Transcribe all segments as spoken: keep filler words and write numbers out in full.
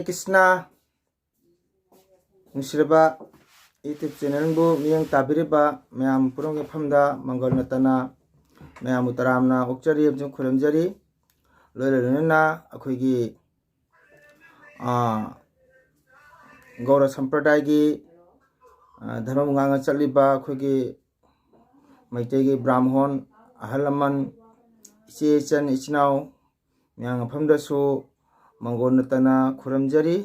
Krishna. ꯅꯨꯡꯁꯤꯔꯕ YouTube channelꯕꯨ ꯃꯤꯠꯌꯦꯡ ꯇꯥꯕꯤꯔꯤꯕ ꯃꯌꯥꯝ ꯄꯨꯝꯅꯃꯛꯀꯤ ꯃꯐꯝꯗ ꯃꯪꯒꯣꯜ ꯅꯠꯇꯅ ꯃꯌꯥꯝꯕꯨ ꯇꯔꯥꯝꯅ ꯑꯣꯛꯆꯔꯤ ꯑꯃꯁꯨꯡ ꯈꯨꯔꯨꯝꯖꯔꯤ꯫ ꯂꯣꯏꯅ ꯂꯣꯏꯅꯅ ꯑꯩꯈꯣꯏꯒꯤ, ꯑꯥ, ꯒꯧꯔ ꯁꯝꯄ꯭ꯔꯗꯥꯏꯒꯤ, ꯑꯥ, ꯙꯔꯃꯕꯨ ꯉꯥꯛꯅ ꯆꯠꯂꯤꯕ ꯑꯩꯈꯣꯏꯒꯤ ꯃꯩꯇꯩꯒꯤ ꯕ꯭ꯔꯥꯍꯃꯣꯟ, ꯑꯍꯜ ꯂꯃꯟ, ꯏꯆꯦ ꯏꯆꯟ ꯏꯆꯤꯟ ꯏꯅꯥꯎ ꯃꯌꯥꯝ ꯃꯐꯝꯗꯁꯨ ꯃꯪꯒꯣꯜ ꯅꯠꯇꯅ ꯈꯨꯔꯨꯝꯖꯔꯤ꯫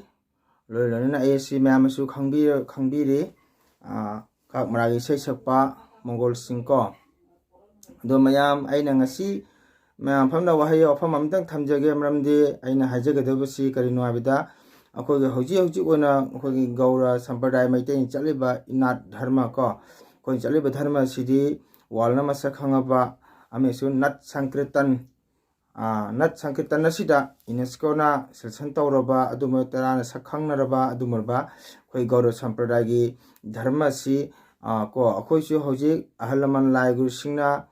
ꯂꯣꯏ ꯂꯣꯏꯅꯅ ꯑꯩ ꯑꯁꯤ ꯃꯌꯥꯝꯅꯁꯨ ꯈꯪꯕꯤ-, ꯈꯪꯕꯤꯔꯤ꯫ ꯑꯥ, ꯀꯥꯛ ꯃꯔꯥꯒꯤ ꯏꯁꯩ ꯁꯛꯄ ꯃꯪꯒꯣꯜꯁꯤꯡ ꯀꯣ꯫ ꯑꯗꯣ ꯃꯌꯥꯝ, ꯑꯩꯅ ꯉꯁꯤ ꯃꯌꯥꯝ ꯃꯐꯝꯗ ꯋꯥꯍꯩ ꯋꯥꯐꯝ ꯑꯃꯇꯪ ꯊꯝꯖꯒꯦ, ꯃꯔꯝꯗꯤ ꯑꯩꯅ ꯍꯥꯏꯖꯒꯗꯕꯁꯤ ꯀꯔꯤꯅꯣ ꯍꯥꯏꯕꯗ, ꯑꯩꯈꯣꯏꯒꯤ ꯍꯧꯖꯤꯛ ꯍꯧꯖꯤꯛ ꯑꯣꯏꯅ ꯑꯩꯈꯣꯏꯒꯤ ꯒꯧꯔ ꯁꯝꯄ꯭ꯔꯗꯥꯌ ꯃꯩꯇꯩꯅ ꯆꯠꯂꯤꯕ ꯏꯅꯥꯠ ꯙꯔꯃ ꯀꯣ, ꯑꯩꯈꯣꯏꯅ ꯆꯠꯂꯤꯕ ꯙꯔꯃ ꯑꯁꯤꯗꯤ worldꯅ ꯃꯁꯛ ꯈꯪꯉꯕ ꯑꯃꯁꯨꯡ ꯅꯠ ꯁꯪꯀ꯭ꯔꯤꯇꯟ, ꯑꯥ, ꯅꯠ ꯁꯪꯀ꯭ꯔꯤꯇꯟ ꯑꯁꯤꯗ UNESCOꯅ sanction ꯇꯧꯔꯕ ꯑꯗꯨꯝꯕ ꯇꯔꯥꯅ ꯁꯛ ꯈꯪꯅꯔꯕ ꯑꯗꯨꯝꯕ ꯑꯩꯈꯣꯏ ꯒꯧꯔ ꯁꯝꯄ꯭ꯔꯗꯥꯌꯒꯤ ꯙꯔꯃ ꯑꯁꯤ, ꯑꯥ, ꯀꯣ, ꯑꯩꯈꯣꯏꯁꯨ ꯍꯧꯖꯤꯛ ꯑꯍꯜ ꯂꯃꯟ ꯂꯥꯏ ꯒꯨꯔꯨꯁꯤꯡꯅ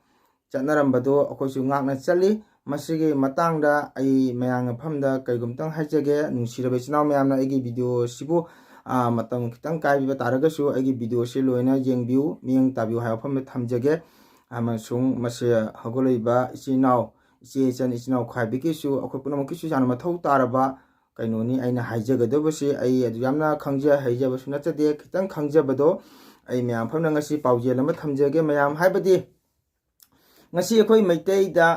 ꯆꯠꯅꯔꯝꯕꯗꯣ ꯑꯩꯈꯣꯏꯁꯨ ꯉꯥꯛꯅ ꯆꯠꯂꯤ꯫ ꯃꯁꯤꯒꯤ ꯃꯇꯥꯡꯗ ꯑꯩ ꯃꯌꯥꯝ ꯃꯐꯝꯗ ꯀꯔꯤꯒꯨꯝꯇꯪ ꯍꯥꯏꯖꯒꯦ꯫ ꯅꯨꯡꯁꯤꯔꯕ ꯏꯆꯤꯟ ꯏꯅꯥꯎ ꯃꯌꯥꯝꯅ ꯑꯩꯒꯤ video ꯑꯁꯤꯕꯨ, ꯑꯥ, ꯃꯇꯝ ꯈꯤꯇꯪ ꯀꯥꯏꯕꯤꯕ ꯇꯥꯔꯒꯁꯨ ꯑꯩꯒꯤ video ꯑꯁꯤ ꯂꯣꯏꯅ ꯌꯦꯡꯕꯤꯌꯨ, ꯃꯤꯠꯌꯦꯡ ꯇꯥꯕꯤꯌꯨ ꯍꯥꯏꯕ ꯋꯥꯐꯝꯗ ꯊꯝꯖꯒꯦ꯫ ꯑꯃꯁꯨꯡ ꯃꯁꯤ ꯍꯧꯒꯠꯂꯛꯏꯕ ꯏꯆꯤꯟ ꯏꯅꯥꯎ, ꯏꯆꯦ ꯏꯆꯟ, ꯏꯆꯤꯟ ꯏꯅꯥꯎ ꯈ꯭ꯋꯥꯏꯕꯤꯒꯤꯁꯨ ꯑꯩꯈꯣꯏ ꯄꯨꯝꯅꯃꯛꯀꯤꯁꯨ ꯌꯥꯝꯅ ꯃꯊꯧ ꯇꯥꯔꯕ ꯀꯩꯅꯣꯅꯤ꯫ ꯑꯩꯅ ꯍꯥꯏꯖꯒꯗꯕꯁꯤ ꯑꯩ ꯑꯗꯨ ꯌꯥꯝꯅ ꯈꯪꯖ ꯍꯩꯖꯕꯁꯨ ꯅꯠꯆꯗꯦ, ꯈꯤꯇꯪ ꯈꯪꯖꯕꯗꯣ ꯑꯩ ꯃꯌꯥꯝ ꯐꯝꯅ ꯉꯁꯤ ꯄꯥꯎꯖꯦꯜ ꯑꯃ ꯊꯝꯖꯒꯦ ꯃꯌꯥꯝ꯫ ꯍꯥꯏꯕꯗꯤ ꯉꯁꯤ ꯑꯩꯈꯣꯏ ꯃꯩꯇꯩꯗ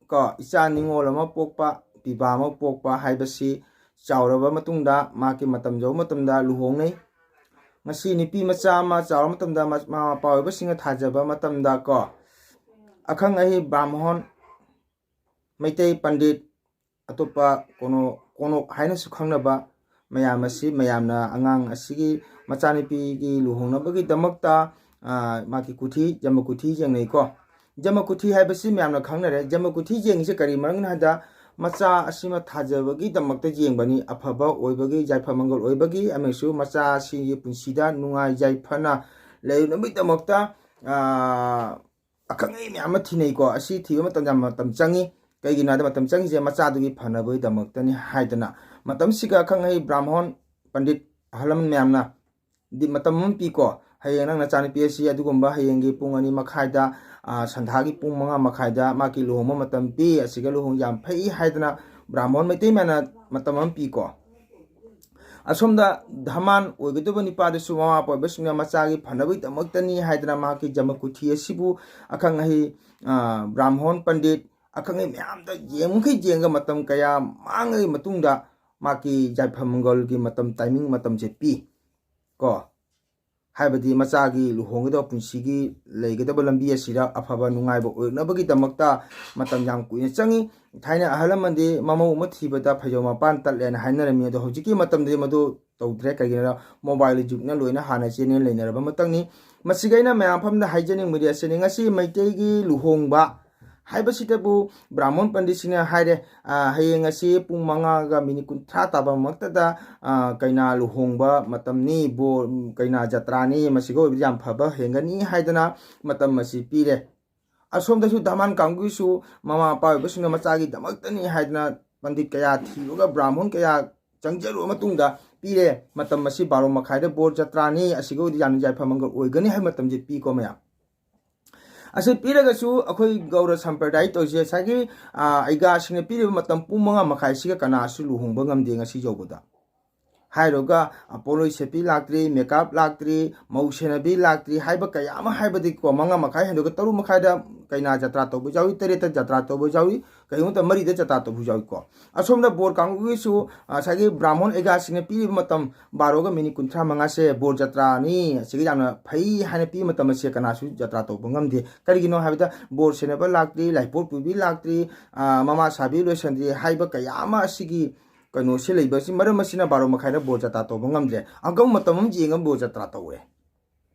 ꯀꯣ, ꯏꯆꯥ ꯅꯤꯉꯣꯜ ꯑꯃ ꯄꯣꯛꯄ, ꯄꯤꯕꯥ ꯑꯃ ꯄꯣꯛꯄ ꯍꯥꯏꯕꯁꯤ ꯆꯥꯎꯔꯕ ꯃꯇꯨꯡꯗ, ꯃꯍꯥꯛꯀꯤ ꯃꯇꯝ ꯌꯧꯕ ꯃꯇꯝꯗ ꯂꯨꯍꯣꯡꯅꯩ꯫ ꯉꯁꯤ ꯅꯨꯄꯤ ꯃꯆꯥ ꯑꯃ ꯆꯥꯎꯔ ꯃꯇꯝꯗ ꯃ-, ꯃꯃꯥ ꯃꯄꯥ ꯑꯣꯏꯕꯁꯤꯡꯅ ꯊꯥꯖꯕ ꯃꯇꯝꯗ ꯀꯣ, ꯑꯈꯪ ꯑꯍꯩ ꯕ꯭ꯔꯥꯍꯃꯣꯟ, ꯃꯩꯇꯩ ꯄꯟꯗꯤꯠ, ꯑꯇꯣꯞꯄ ꯀꯣꯅꯣ-, ꯀꯣꯅꯣꯛ ꯍꯥꯏꯅꯁꯨ ꯈꯪꯅꯕ ꯃꯌꯥꯝ ꯑꯁꯤ, ꯃꯌꯥꯝꯅ ꯑꯉꯥꯡ ꯑꯁꯤꯒꯤ ꯃꯆꯥꯅꯨꯄꯤꯒꯤ ꯂꯨꯍꯣꯡꯅꯕꯒꯤꯗꯃꯛꯇ, ꯑꯥ, ꯃꯥꯒꯤ ꯀꯨꯊꯤ, ꯖꯃ ꯀꯨꯊꯤ ꯌꯦꯡꯅꯩꯀꯣ꯫ ꯖꯃ ꯀꯨꯊꯤ ꯍꯥꯏꯕꯁꯤ ꯃꯌꯥꯝꯅ ꯈꯪꯅꯔꯦ꯫ ꯖꯃ ꯀꯨꯊꯤ ꯌꯦꯡꯉꯤꯁꯦ ꯀꯔꯤ ꯃꯔꯝꯒꯤꯅꯣ ꯍꯥꯏꯗ, ꯃꯆꯥ ꯑꯁꯤꯃ ꯊꯥꯖꯕꯒꯤꯗꯃꯛꯇ ꯌꯦꯡꯕꯅꯤ, ꯑꯐꯕ ꯑꯣꯏꯕꯒꯤ, ꯌꯥꯏꯐ ꯃꯪꯒꯣꯜ ꯑꯣꯏꯕꯒꯤ, ꯑꯃꯁꯨ ꯃꯆꯥ ꯑꯁꯤꯒꯤ ꯄꯨꯟꯁꯤꯗ ꯅꯨꯡꯉꯥꯏ ꯌꯥꯏꯐꯅ ꯂꯩꯅꯕꯒꯤꯗꯃꯛꯇ, ꯑꯥ, ꯑꯈꯪ ꯑꯍꯩ ꯃꯌꯥꯝ ꯑꯃ ꯊꯤꯅꯩꯀꯣ꯫ ꯑꯁꯤ ꯊꯤꯕ ꯃꯇꯝꯗ ꯌꯥꯝ ꯃꯇꯝ ꯆꯪꯉꯤ꯫ ꯀꯩꯒꯤꯅꯣ ꯍꯥꯏꯗ ꯃꯇꯝ ꯆꯪꯉꯤꯁꯦ ꯃꯆꯥꯗꯨꯒꯤ ꯐꯅꯕꯒꯤꯗꯃꯛꯇꯅꯤ ꯍꯥꯏꯗꯅ ꯃꯇꯝꯁꯤꯒ ꯑꯈꯪ ꯑꯍꯩ ꯕ꯭ꯔꯥꯍꯃꯣꯟ ꯄꯟꯗꯤꯠ ꯑꯍꯜ ꯂꯃꯟ ꯃꯌꯥꯝꯅ ꯗꯤ ꯃꯇꯝ ꯑꯃ ꯄꯤꯀꯣ꯫ ꯍꯌꯦꯡ ꯅꯪ ꯅꯆꯥꯅꯨꯄꯤ ꯑꯁꯤ ꯑꯗꯨꯒꯨꯝꯕ ꯍꯌꯦꯡꯒꯤ ꯄꯨꯡ ꯑꯅꯤ ꯃꯈꯥꯏꯗ, ꯑ, ꯁꯟꯙꯥꯒꯤ ꯄꯨꯡ ꯃꯉꯥ ꯃꯈꯥꯏꯗ ꯃꯍꯥꯛꯀꯤ ꯂꯨꯍꯣꯡꯕ ꯃꯇꯝ ꯄꯤ, ꯑꯁꯤꯒ ꯂꯨꯍꯣꯡ ꯌꯥꯝ ꯐꯩ ꯍꯥꯏꯗꯅ ꯕ꯭ꯔꯥꯍꯃꯣꯟ ꯃꯩꯇꯩ ꯃꯌꯥꯝꯅ ꯃꯇꯝ ꯑꯃ ꯄꯤꯀꯣ꯫ ꯑꯁꯣꯝꯗ ꯙꯃꯥꯟ ꯑꯣꯏꯒꯗꯕ ꯅꯨꯄꯥꯗꯨꯁꯨ ꯃꯃꯥ ꯃꯄꯥ ꯑꯣꯏꯕꯁꯤꯡꯅ ꯃꯆꯥꯒꯤ ꯐꯅꯕꯒꯤꯗꯃꯛꯇꯅꯤ ꯍꯥꯏꯗꯅ ꯃꯍꯥꯛꯀꯤ ꯖꯃꯀꯨꯊꯤ ꯑꯁꯤꯕꯨ ꯑꯈꯪ ꯑꯍꯩ, ꯑ, ꯕ꯭ꯔꯥꯍꯃꯣꯟ ꯄꯟꯗꯤꯠ, ꯑꯈꯪ ꯑꯍꯩ ꯃꯌꯥꯝꯗ ꯌꯦꯡꯉꯨꯈꯩ ꯌꯦꯡꯉꯒ ꯃꯇꯝ ꯀꯌꯥ ꯃꯥꯡꯉꯒꯤ ꯃꯇꯨꯡꯗ ꯃꯍꯥꯛꯀꯤ ꯌꯥꯏꯐ ꯃꯪꯒꯜꯒꯤ ꯃꯇꯝ, ꯇꯥꯏꯃꯤꯡ ꯃꯇꯝꯁꯦ ꯄꯤ ꯀꯣ꯫ ꯍꯥꯏꯕꯗꯤ ꯃꯆꯥꯒꯤ ꯂꯨꯍꯣꯡꯒꯗꯕ ꯄꯨꯟꯁꯤꯒꯤ ꯂꯩꯒꯗꯕ ꯂꯝꯕꯤ ꯑꯁꯤꯗ ꯑꯐꯕ ꯅꯨꯡꯉꯥꯏꯕ ꯑꯣꯏꯔꯛꯅꯕꯒꯤꯗꯃꯛꯇ ꯃꯇꯝ ꯌꯥꯝ ꯀꯨꯏꯅ ꯆꯪꯉꯤ꯫ ꯊꯥꯏꯅ ꯑꯍꯜ ꯂꯃꯟꯗꯤ ꯃꯃꯧ ꯑꯃ ꯊꯤꯕꯗ ꯐꯩꯖꯧ ꯃꯄꯥꯟ ꯇꯠꯂꯦꯅ ꯍꯥꯏꯅꯔꯝꯃꯤ꯫ ꯑꯗꯣ ꯍꯧꯖꯤꯛꯀꯤ ꯃꯇꯝꯗꯗꯤ ꯃꯗꯨ ꯇꯧꯗ꯭ꯔꯦ꯫ ꯀꯩꯒꯤꯅꯣꯗ ꯃꯣꯕꯥꯏꯜ ꯖꯨꯒꯅ ꯂꯣꯏꯅ ꯍꯥꯟꯅ ꯆꯦꯟꯅ ꯂꯩꯅꯔꯕ ꯃꯇꯝꯅꯤ꯫ ꯃꯁꯤꯒ ꯑꯩꯅ ꯃꯌꯥꯝ ꯐꯝꯗ ꯍꯥꯏꯖꯅꯤꯡꯕꯗꯤ ꯑꯁꯤꯅꯤ, ꯉꯁꯤ ꯃꯩꯇꯩꯒꯤ ꯂꯨꯍꯣꯡꯕ ꯍꯥꯏꯕꯁꯤꯗꯕꯨ ꯕ꯭ꯔꯥꯍꯃꯣꯟ ꯄꯟꯗꯤꯠꯁꯤꯡꯅ ꯍꯥꯏꯔꯦ, ꯑ, ꯍꯌꯦꯡ ꯑꯁꯤ ꯄꯨꯡ ꯃꯉꯥꯒ ꯃꯤꯅꯤꯠ ꯀꯨꯟꯊ꯭ꯔꯥ ꯇꯥꯕꯃꯛꯇꯗ, ꯑ, ꯀꯩꯅꯥ ꯂꯨꯍꯣꯡꯕ ꯃꯇꯝꯅꯤ, ꯕꯣ-, ꯀꯩꯅꯥ ꯖꯇ꯭ꯔꯥꯅꯤ, ꯃꯁꯤꯒ ꯑꯣꯏꯕꯗꯤ ꯌꯥꯝ ꯐꯕ ꯍꯦꯟꯒꯅꯤ ꯍꯥꯏꯗꯅ ꯃꯇꯝ ꯑꯁꯤ ꯄꯤꯔꯦ꯫ ꯑꯁꯣꯝꯗꯁꯨ ꯙꯃꯥꯟ ꯀꯥꯡꯕꯨꯒꯤꯁꯨ ꯃꯃꯥ ꯃꯄꯥ ꯑꯣꯏꯕꯁꯤꯡꯅ ꯃꯆꯥꯒꯤꯗꯃꯛꯇꯅꯤ ꯍꯥꯏꯗꯅ ꯄꯟꯗꯤꯠ ꯀꯌꯥ ꯊꯤꯔꯒ ꯕ꯭ꯔꯥꯍꯃꯣꯟ ꯀꯌꯥ ꯆꯪꯖꯔꯨꯕ ꯃꯇꯨꯡꯗ ꯄꯤꯔꯦ꯫ ꯃꯇꯝ ꯑꯁꯤ ꯕꯥꯔꯣ ꯃꯈꯥꯏꯗ ꯕꯣꯔ ꯖꯇ꯭ꯔꯥꯅꯤ, ꯑꯁꯤꯒ ꯑꯣꯏꯕꯗꯤ ꯌꯥꯝꯅ ꯌꯥꯏꯐ ꯃꯪꯒꯜ ꯑꯣꯏꯒꯅꯤ ꯍꯥꯏꯕ ꯃꯇꯝꯁꯦ ꯄꯤꯀꯣ ꯃꯌꯥꯝ꯫ ꯑꯁꯤ ꯄꯤꯔꯒꯁꯨ ꯑꯩꯈꯣꯏ ꯒꯧꯔ ꯁꯝꯄ꯭ꯔꯗꯥꯌ ꯇꯧꯔꯤꯁꯦ ꯉꯁꯥꯏꯒꯤ, ꯑ, ꯑꯩꯒꯥꯁꯤꯡꯅ ꯄꯤꯔꯤꯕ ꯃꯇꯝ ꯄꯨꯡ ꯃꯉꯥ ꯃꯈꯥꯏꯁꯤꯒ ꯀꯅꯥꯁꯨ ꯂꯨꯍꯣꯡꯕ ꯉꯝꯗꯦ ꯉꯁꯤ ꯌꯧꯕꯗ꯫ ꯍꯥꯏꯔꯨꯒ, ꯑ, ꯄꯣꯠꯂꯣꯏ ꯁꯦꯠꯄꯤ ꯂꯥꯛꯇ꯭ꯔꯤ, ꯃꯦꯀꯞ ꯂꯥꯛꯇ꯭ꯔꯤ, ꯃꯧ ꯁꯦꯟꯅꯕꯤ ꯂꯥꯛꯇ꯭ꯔꯤ ꯍꯥꯏꯕ ꯀꯌꯥ ꯑꯃ ꯍꯥꯏꯕꯗꯤꯀꯣ, ꯃꯉꯥ ꯃꯈꯥꯏ ꯍꯦꯟꯗꯣꯛꯑꯒ ꯇꯔꯨꯛ ꯃꯈꯥꯏꯗ ꯀꯩꯅꯥ ꯖꯇ꯭ꯔꯥ ꯇꯧꯕ ꯌꯥꯎꯏ, ꯇꯔꯦꯠꯇ ꯖꯇ꯭ꯔꯥ ꯇꯧꯕ ꯌꯥꯎꯏ, ꯀꯩꯒꯨꯝꯕ ꯃꯇꯝꯗ ꯃꯔꯤꯗ ꯖꯇ꯭ꯔꯥ ꯇꯧꯕꯁꯨ ꯌꯥꯎꯏꯀꯣ꯫ ꯑꯁꯣꯝꯗ ꯕꯣꯔ ꯀꯥꯡꯕꯨꯒꯤꯁꯨ, ꯑ, ꯉꯁꯥꯏꯒꯤ ꯕ꯭ꯔꯥꯍꯃꯣꯟ ꯑꯩꯒꯥꯁꯤꯡꯅ ꯄꯤꯔꯤꯕ ꯃꯇꯝ ꯕꯥꯔꯣꯒ ꯃꯤꯅꯤꯠ ꯀꯨꯟꯊ꯭ꯔꯥ ꯃꯉꯥꯁꯦ ꯕꯣꯔ ꯖꯇ꯭ꯔꯥꯅꯤ, ꯑꯁꯤꯒ ꯌꯥꯝꯅ ꯐꯩ ꯍꯥꯏꯅ ꯄꯤꯕ ꯃꯇꯝ ꯑꯁꯦ ꯀꯅꯥꯁꯨ ꯖꯇ꯭ꯔꯥ ꯇꯧꯕ ꯉꯝꯗꯦ꯫ ꯀꯔꯤꯒꯤꯅꯣ ꯍꯥꯏꯕꯗ ꯕꯣꯔ ꯁꯦꯟꯅꯕ ꯂꯥꯛꯇ꯭ꯔꯤ, ꯂꯥꯏꯄꯣꯠ ꯄꯨꯕꯤ ꯂꯥꯛꯇ꯭ꯔꯤ, ꯑ, ꯃꯃꯥ ꯁꯥꯕꯤ ꯂꯣꯏꯁꯟꯗ꯭ꯔꯤ ꯍꯥꯏꯕ ꯀꯌꯥ ꯑꯃ ꯑꯁꯤꯒꯤ ꯀꯩꯅꯣꯁꯤ ꯂꯩꯕ ꯑꯁꯤ ꯃꯔꯝ ꯑꯁꯤꯅ ꯕꯥꯔꯣ ꯃꯈꯥꯏꯗ ꯕꯣꯔ ꯖꯇ꯭ꯔꯥ ꯇꯧꯕ ꯉꯝꯗ꯭ꯔꯦ꯫ ꯑꯒꯧ ꯃꯇꯝ ꯑꯃ ꯌꯦꯡꯉ ꯕꯣꯔ ꯖꯇ꯭ꯔꯥ ꯇꯧꯔꯦ꯫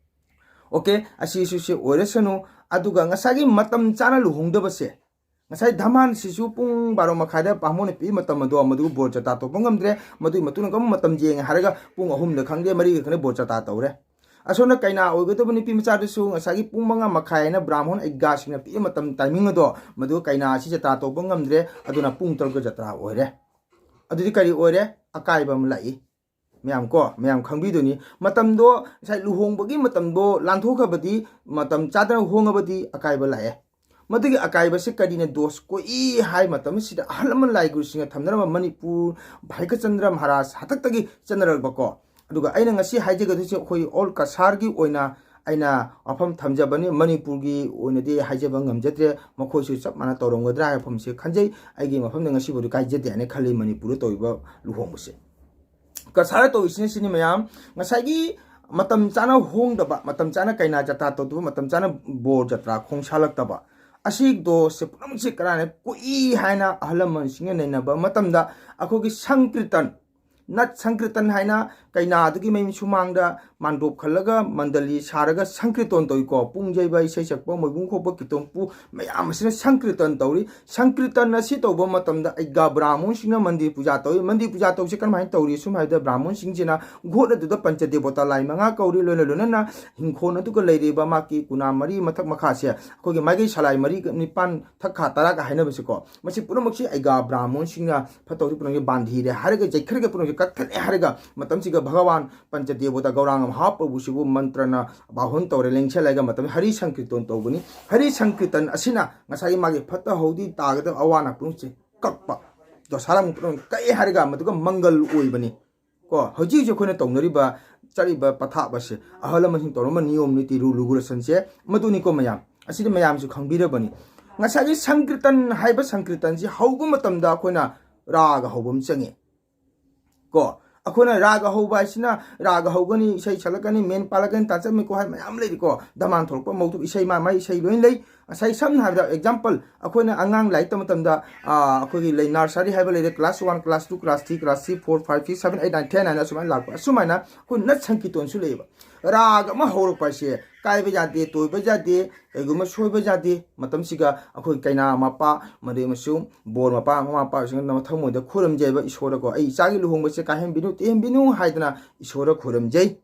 ꯑꯣꯀꯦ, ꯑꯁꯤꯁꯨ ꯁꯤ ꯑꯣꯏꯔꯁꯅꯨ꯫ ꯑꯗꯨꯒ ꯉꯁꯥꯏꯒꯤ ꯃꯇꯝ ꯆꯥꯅ ꯂꯨꯍꯣꯡꯗꯕꯁꯦ, ꯉꯁꯥꯏ ꯙꯃꯥꯟꯁꯤꯁꯨ ꯄꯨꯡ ꯕꯥꯔꯣ ꯃꯈꯥꯏꯗ ꯕꯥꯃꯣꯟꯅ ꯄꯤꯕ ꯃꯇꯝ ꯑꯗꯣ ꯃꯗꯨ ꯕꯣꯔ ꯖꯇ꯭ꯔꯥ ꯇꯧꯕ ꯉꯝꯗ꯭ꯔꯦ꯫ ꯃꯗꯨꯒꯤ ꯃꯇꯨꯡꯗ ꯑꯃꯨꯛ ꯃꯇꯝ ꯌꯦꯡꯉꯦ ꯍꯥꯏꯔꯒ ꯄꯨꯡ ꯑꯍꯨꯝꯗ ꯈꯪꯗꯦ, ꯃꯔꯤꯗ ꯈꯪꯗꯦ, ꯕꯣꯔ ꯖꯇ꯭ꯔꯥ ꯇꯧꯔꯦ꯫ ꯑꯁꯣꯝꯅ ꯀꯩꯅꯥ ꯑꯣꯏꯒꯗꯕ ꯅꯨꯄꯤ ꯃꯆꯥꯗꯨꯁꯨ ꯉꯁꯥꯏꯒꯤ ꯄꯨꯡ ꯃꯉꯥ ꯃꯈꯥꯏ ꯍꯥꯏꯅ ꯕ꯭ꯔꯥꯍꯃꯣꯟ ꯑꯩꯒꯥꯁꯤꯡꯅ ꯄꯤꯕ ꯃꯇꯝ, ꯇꯥꯏꯃꯤꯡ ꯑꯗꯣ, ꯃꯗꯨ ꯀꯩꯅꯥ ꯑꯁꯤ ꯖꯇ꯭ꯔꯥ ꯇꯧꯕ ꯉꯝꯗ꯭ꯔꯦ, ꯑꯗꯨꯅ ꯄꯨꯡ ꯇꯔꯨꯛꯇ ꯖꯇ꯭ꯔꯥ ꯑꯣꯏꯔꯦ꯫ ꯑꯗꯨꯗꯤ ꯀꯔꯤ ꯑꯣꯏꯔꯦ? ꯑꯀꯥꯏꯕ ꯑꯃ ꯂꯥꯛꯏ꯫ ꯃꯌꯥꯝ ꯀꯣ, ꯃꯌꯥꯝ ꯈꯪꯕꯤꯗꯣꯏꯅꯤ꯫ ꯃꯇꯝꯗꯣ, ꯉꯁꯥꯏ ꯂꯨꯍꯣꯡꯕꯒꯤ ꯃꯇꯝꯗꯣ ꯂꯥꯟꯊꯣꯛꯈ꯭ꯔꯕꯗꯤ, ꯃꯇꯝ ꯆꯥꯗꯅ ꯍꯣꯡꯉꯕꯗꯤ ꯑꯀꯥꯏꯕ ꯂꯥꯛꯑꯦ꯫ ꯃꯗꯨꯒꯤ ꯑꯀꯥꯏꯕꯁꯤ ꯀꯔꯤꯅ ꯗꯣꯁ ꯀꯣꯛꯏ ꯍꯥꯏ ꯃꯇꯝꯁꯤꯗ, ꯑꯍꯜ ꯂꯃꯟ ꯂꯥꯏ ꯒꯨꯔꯨꯁꯤꯡꯅ ꯊꯝꯅꯔꯝꯕ ꯃꯅꯤꯄꯨꯔ ꯚꯥꯏꯒꯆꯟꯗ꯭ꯔ ꯃꯍꯥꯔꯥꯖ ꯍꯥꯛꯇꯛꯇꯒꯤ ꯆꯠꯅꯔꯛꯄꯀꯣ꯫ ꯑꯗꯨꯒ ꯑꯩꯅ ꯉꯁꯤ ꯍꯥꯏꯖꯒꯗꯣꯏꯁꯦ ꯑꯩꯈꯣꯏ ꯑꯣꯜ ꯀꯁꯥꯔꯒꯤ ꯑꯣꯏꯅ ꯑꯩꯅ ꯋꯥꯐꯝ ꯊꯝꯖꯕꯅꯤ꯫ ꯃꯅꯤꯄꯨꯔꯒꯤ ꯑꯣꯏꯅꯗꯤ ꯍꯥꯏꯖꯕ ꯉꯝꯖꯗ꯭ꯔꯦ, ꯃꯈꯣꯏꯁꯨ ꯆꯞ ꯃꯥꯟꯅ ꯇꯧꯔꯝꯒꯗ꯭ꯔꯥ ꯍꯥꯏꯕ ꯋꯥꯐꯝꯁꯦ ꯈꯟꯖꯩ꯫ ꯑꯩꯒꯤ ꯃꯐꯝꯗ ꯉꯁꯤꯕꯨꯗꯤ ꯀꯥꯏꯖꯗꯦ ꯍꯥꯏꯅ ꯈꯜꯂꯤ, ꯃꯅꯤꯄꯨꯔꯗ ꯇꯧꯔꯤꯕ ꯂꯨꯍꯣꯡꯕꯁꯦ꯫ ꯀꯁꯥꯔ ꯇꯧꯔꯤꯁꯤꯅ ꯁꯤꯅꯤ ꯃꯌꯥꯝ, ꯉꯁꯥꯏꯒꯤ ꯃꯇꯝ ꯆꯥꯅ ꯍꯣꯡꯗꯕ, ꯃꯇꯝ ꯆꯥꯅ ꯀꯩꯅꯥ ꯖꯇ꯭ꯔꯥ ꯇꯧꯗꯕ, ꯃꯇꯝ ꯆꯥꯅ ꯕꯣꯔ ꯖꯇ꯭ꯔꯥ ꯈꯣꯡꯁꯥꯜꯂꯛꯇꯕ, ꯑꯁꯤ ꯗꯣꯁꯁꯦ ꯄꯨꯝꯅꯃꯛꯁꯦ ꯀꯔꯥꯏꯅ ꯀꯣꯛꯏ ꯍꯥꯏꯅ ꯑꯍꯜ ꯂꯃꯟꯁꯤꯡꯅ ꯅꯩꯅꯕ ꯃꯇꯝꯗ, ꯑꯩꯈꯣꯏꯒꯤ ꯁꯪꯀ꯭ꯔꯤꯇꯟ, ꯅꯠ ꯁꯪꯀ꯭ꯔꯤꯇꯟ ꯍꯥꯏꯅ ꯀꯩꯅꯥꯗꯨꯒꯤ ꯃꯩ ꯁꯨꯃꯥꯡꯗ ꯃꯥꯟꯗꯣꯞ ꯈꯜꯂꯒ ꯃꯟꯗꯂꯤ ꯁꯥꯔꯒ ꯁꯪꯀ꯭ꯔꯤꯇꯣꯟ ꯇꯧꯏꯀꯣ꯫ ꯄꯨꯡ ꯌꯩꯕ, ꯏꯁꯩ ꯁꯛꯄ, ꯃꯣꯏꯕꯨꯡ ꯈꯣꯛꯄ, ꯀꯤꯇꯣꯟ ꯄꯨ ꯃꯌꯥꯝ ꯑꯁꯤꯅ ꯁꯪꯀ꯭ꯔꯤꯇꯟ ꯇꯧꯔꯤ꯫ ꯁꯪꯀ꯭ꯔꯤꯇꯟ ꯑꯁꯤ ꯇꯧꯕ ꯃꯇꯝꯗ ꯑꯩꯒꯥ ꯕ꯭ꯔꯥꯍꯃꯣꯟꯁꯤꯡꯅ ꯃꯟꯗꯤꯔ ꯄꯨꯖꯥ ꯇꯧꯏ꯫ ꯃꯟꯗꯤꯔ ꯄꯨꯖꯥ ꯇꯧꯕꯁꯦ ꯀꯔꯝꯍꯥꯏꯅ ꯇꯧꯔꯤ? ꯁꯨꯝ ꯍꯥꯏꯕꯗ ꯕ꯭ꯔꯥꯍꯃꯣꯟꯁꯤꯡꯁꯤꯅ ꯒꯣꯠ ꯑꯗꯨꯗ ꯄꯟꯆ ꯗꯦꯕꯣꯇꯥ ꯂꯥꯏ ꯃꯉꯥ ꯀꯧꯔꯤ, ꯂꯣꯏꯅ ꯂꯣꯏꯅꯅ ꯏꯪꯈꯣꯜ ꯑꯗꯨꯒ ꯂꯩꯔꯤꯕ ꯃꯥꯒꯤ ꯀꯨꯅꯥ ꯃꯔꯤ ꯃꯊꯛ ꯃꯈꯥꯁꯦ, ꯑꯩꯈꯣꯏꯒꯤ ꯃꯥꯏꯀꯩ ꯁꯂꯥꯏ ꯃꯔꯤ ꯅꯤꯄꯥꯟ ꯊꯛ ꯈꯥ ꯇꯔꯥꯒ ꯍꯥꯏꯅꯕꯁꯦꯀꯣ, ꯃꯁꯤ ꯄꯨꯝꯅꯃꯛꯁꯤ ꯑꯩꯒꯥ ꯕ꯭ꯔꯥꯍꯃꯣꯟꯁꯤꯡꯅ ꯐꯠꯇ ꯍꯥꯎꯊꯤ ꯄꯨꯝꯅꯃꯛꯁꯤ ꯕꯥꯟꯙꯤꯔꯦ ꯍꯥꯏꯔꯒ, ꯌꯩꯈꯥꯏꯔꯒ ꯄꯨꯝꯅꯃꯛꯁꯤ ꯀꯛꯊꯠꯂꯦ ꯍꯥꯏꯔꯒ, ꯃꯇꯝꯁꯤꯒ ꯚꯒꯋꯥꯟ ꯄꯟꯆ ꯗꯦꯕꯣꯇꯥ ꯒꯧꯔꯥꯡꯒ ꯃꯍꯥꯄ꯭ꯔꯚꯨꯁꯤꯕꯨ ꯃꯟꯇ꯭ꯔꯅ ꯕꯥꯍꯨꯟ ꯇꯧꯔꯦ, ꯂꯦꯡꯁꯜꯂꯒ ꯃꯇꯝ ꯍꯔꯤ ꯁꯪꯀꯤꯔꯇꯣꯟ ꯇꯧꯕꯅꯤ꯫ ꯍꯔꯤ ꯁꯪꯀꯤꯔꯇꯟ ꯑꯁꯤꯅ ꯉꯁꯥꯏꯒꯤ ꯃꯥꯒꯤ ꯐꯠꯇ ꯍꯥꯎꯗꯤ ꯇꯥꯒꯗꯕ ꯑꯋꯥ ꯑꯅꯥ ꯄꯨꯝꯅꯃꯛꯁꯦ ꯀꯛꯄ, ꯗꯣꯁꯥꯔꯥ ꯄꯨꯝꯅꯃꯛ ꯀꯛꯑꯦ ꯍꯥꯏꯔꯒ ꯃꯗꯨꯒ ꯃꯪꯒꯜ ꯑꯣꯏꯕꯅꯤ꯫ ꯀꯣ, ꯍꯧꯖꯤꯛ ꯍꯧꯖꯤꯛ ꯑꯩꯈꯣꯏꯅ ꯇꯧꯅꯔꯤꯕ, ꯆꯠꯂꯤꯕ ꯄꯊꯥꯞ ꯑꯁꯦ, ꯑꯍꯜ ꯂꯃꯟꯁꯤꯡ ꯇꯧꯔꯝꯕ ꯅꯤꯌꯣꯝ ꯅꯤꯇꯤ, ꯔꯨ ꯂꯨꯒꯨꯔꯁꯟꯁꯦ ꯃꯗꯨꯅꯤꯀꯣ ꯃꯌꯥꯝ꯫ ꯑꯁꯤꯗꯤ ꯃꯌꯥꯝꯁꯨ ꯈꯪꯕꯤꯔꯕꯅꯤ꯫ ꯉꯁꯥꯏꯒꯤ ꯁꯪꯀ꯭ꯔꯤꯇꯟ ꯍꯥꯏꯕ ꯁꯪꯀ꯭ꯔꯤꯇꯟꯁꯤ ꯍꯧꯕ ꯃꯇꯝꯗ ꯑꯩꯈꯣꯏꯅ ꯔꯥꯒ ꯍꯧꯕ ꯑꯃ ꯆꯪꯉꯤ꯫ ꯀꯣ, ꯑꯩꯈꯣꯏꯅ ꯔꯥꯒ ꯍꯧꯕ ꯍꯥꯏꯁꯤꯅ, ꯔꯥꯒ ꯍꯧꯒꯅꯤ, ꯏꯁꯩ ꯁꯛꯂꯛꯀꯅꯤ, ꯃꯦꯟ ꯄꯥꯜꯂꯛꯀꯅꯤ, ꯇꯥꯆꯝꯃꯤꯀꯣ ꯍꯥꯏ ꯃꯌꯥꯝ ꯂꯩꯔꯤꯀꯣ꯫ ꯗꯃꯥꯟ ꯊꯣꯛꯂꯛꯄ, ꯃꯧꯊꯣꯛ ꯏꯁꯩ, ꯃꯥ ꯃꯥꯏ ꯏꯁꯩ ꯂꯣꯏꯅ ꯂꯩ꯫ ꯉꯁꯥꯏ ꯁꯝꯅ ꯍꯥꯏꯔꯕꯗ example, ꯑꯩꯈꯣꯏꯅ ꯑꯉꯥꯡ ꯂꯥꯏꯔꯤꯛ ꯇꯝꯕ ꯃꯇꯝꯗ, ꯑꯥ, ꯑꯩꯈꯣꯏꯒꯤ ꯂꯩ, nursery ꯍꯥꯏꯕ ꯂꯩꯔꯦ, class one, class two, class three, class three, four, five, six, seven, eight, nine, ten ꯍꯥꯏꯅ ꯑꯁꯨꯃꯥꯏꯅ ꯂꯥꯛꯄ꯫ ꯑꯁꯨꯃꯥꯏꯅ ꯑꯩꯈꯣꯏ ꯅꯠ ꯁꯪꯀꯤꯇꯣꯟꯁꯨ ꯂꯩꯌꯦꯕ꯫ ꯔꯥꯒ ꯑꯃ ꯍꯧꯔꯛꯄ ꯍꯥꯏꯁꯦ ꯀꯥꯏꯕ ꯌꯥꯗꯦ, ꯇꯣꯏꯕ ꯌꯥꯗꯦ, ꯀꯩꯒꯨꯝꯕ ꯁꯣꯏꯕ ꯌꯥꯗꯦ꯫ ꯃꯇꯝꯁꯤꯒ ꯑꯩꯈꯣꯏ ꯀꯩꯅꯥ ꯃꯄꯥ, ꯃꯗꯨ ꯑꯃꯁꯨꯡ ꯕꯣꯔ ꯃꯄꯥ, ꯃꯃꯥ ꯃꯄꯥꯁꯤꯡꯅ ꯃꯊꯃꯣꯏꯗ ꯈꯨꯔꯨꯝꯖꯩꯕ, ꯏꯁꯣꯔꯗꯀꯣ, "ꯑꯩ ꯏꯆꯥꯒꯤ ꯂꯨꯍꯣꯡꯕꯁꯦ ꯀꯥꯏꯍꯟꯕꯤꯅꯨ, ꯇꯦꯛꯍꯟꯕꯤꯅꯨ" ꯍꯥꯏꯗꯅ ꯏꯁꯣꯔꯗ ꯈꯨꯔꯨꯝꯖꯩ꯫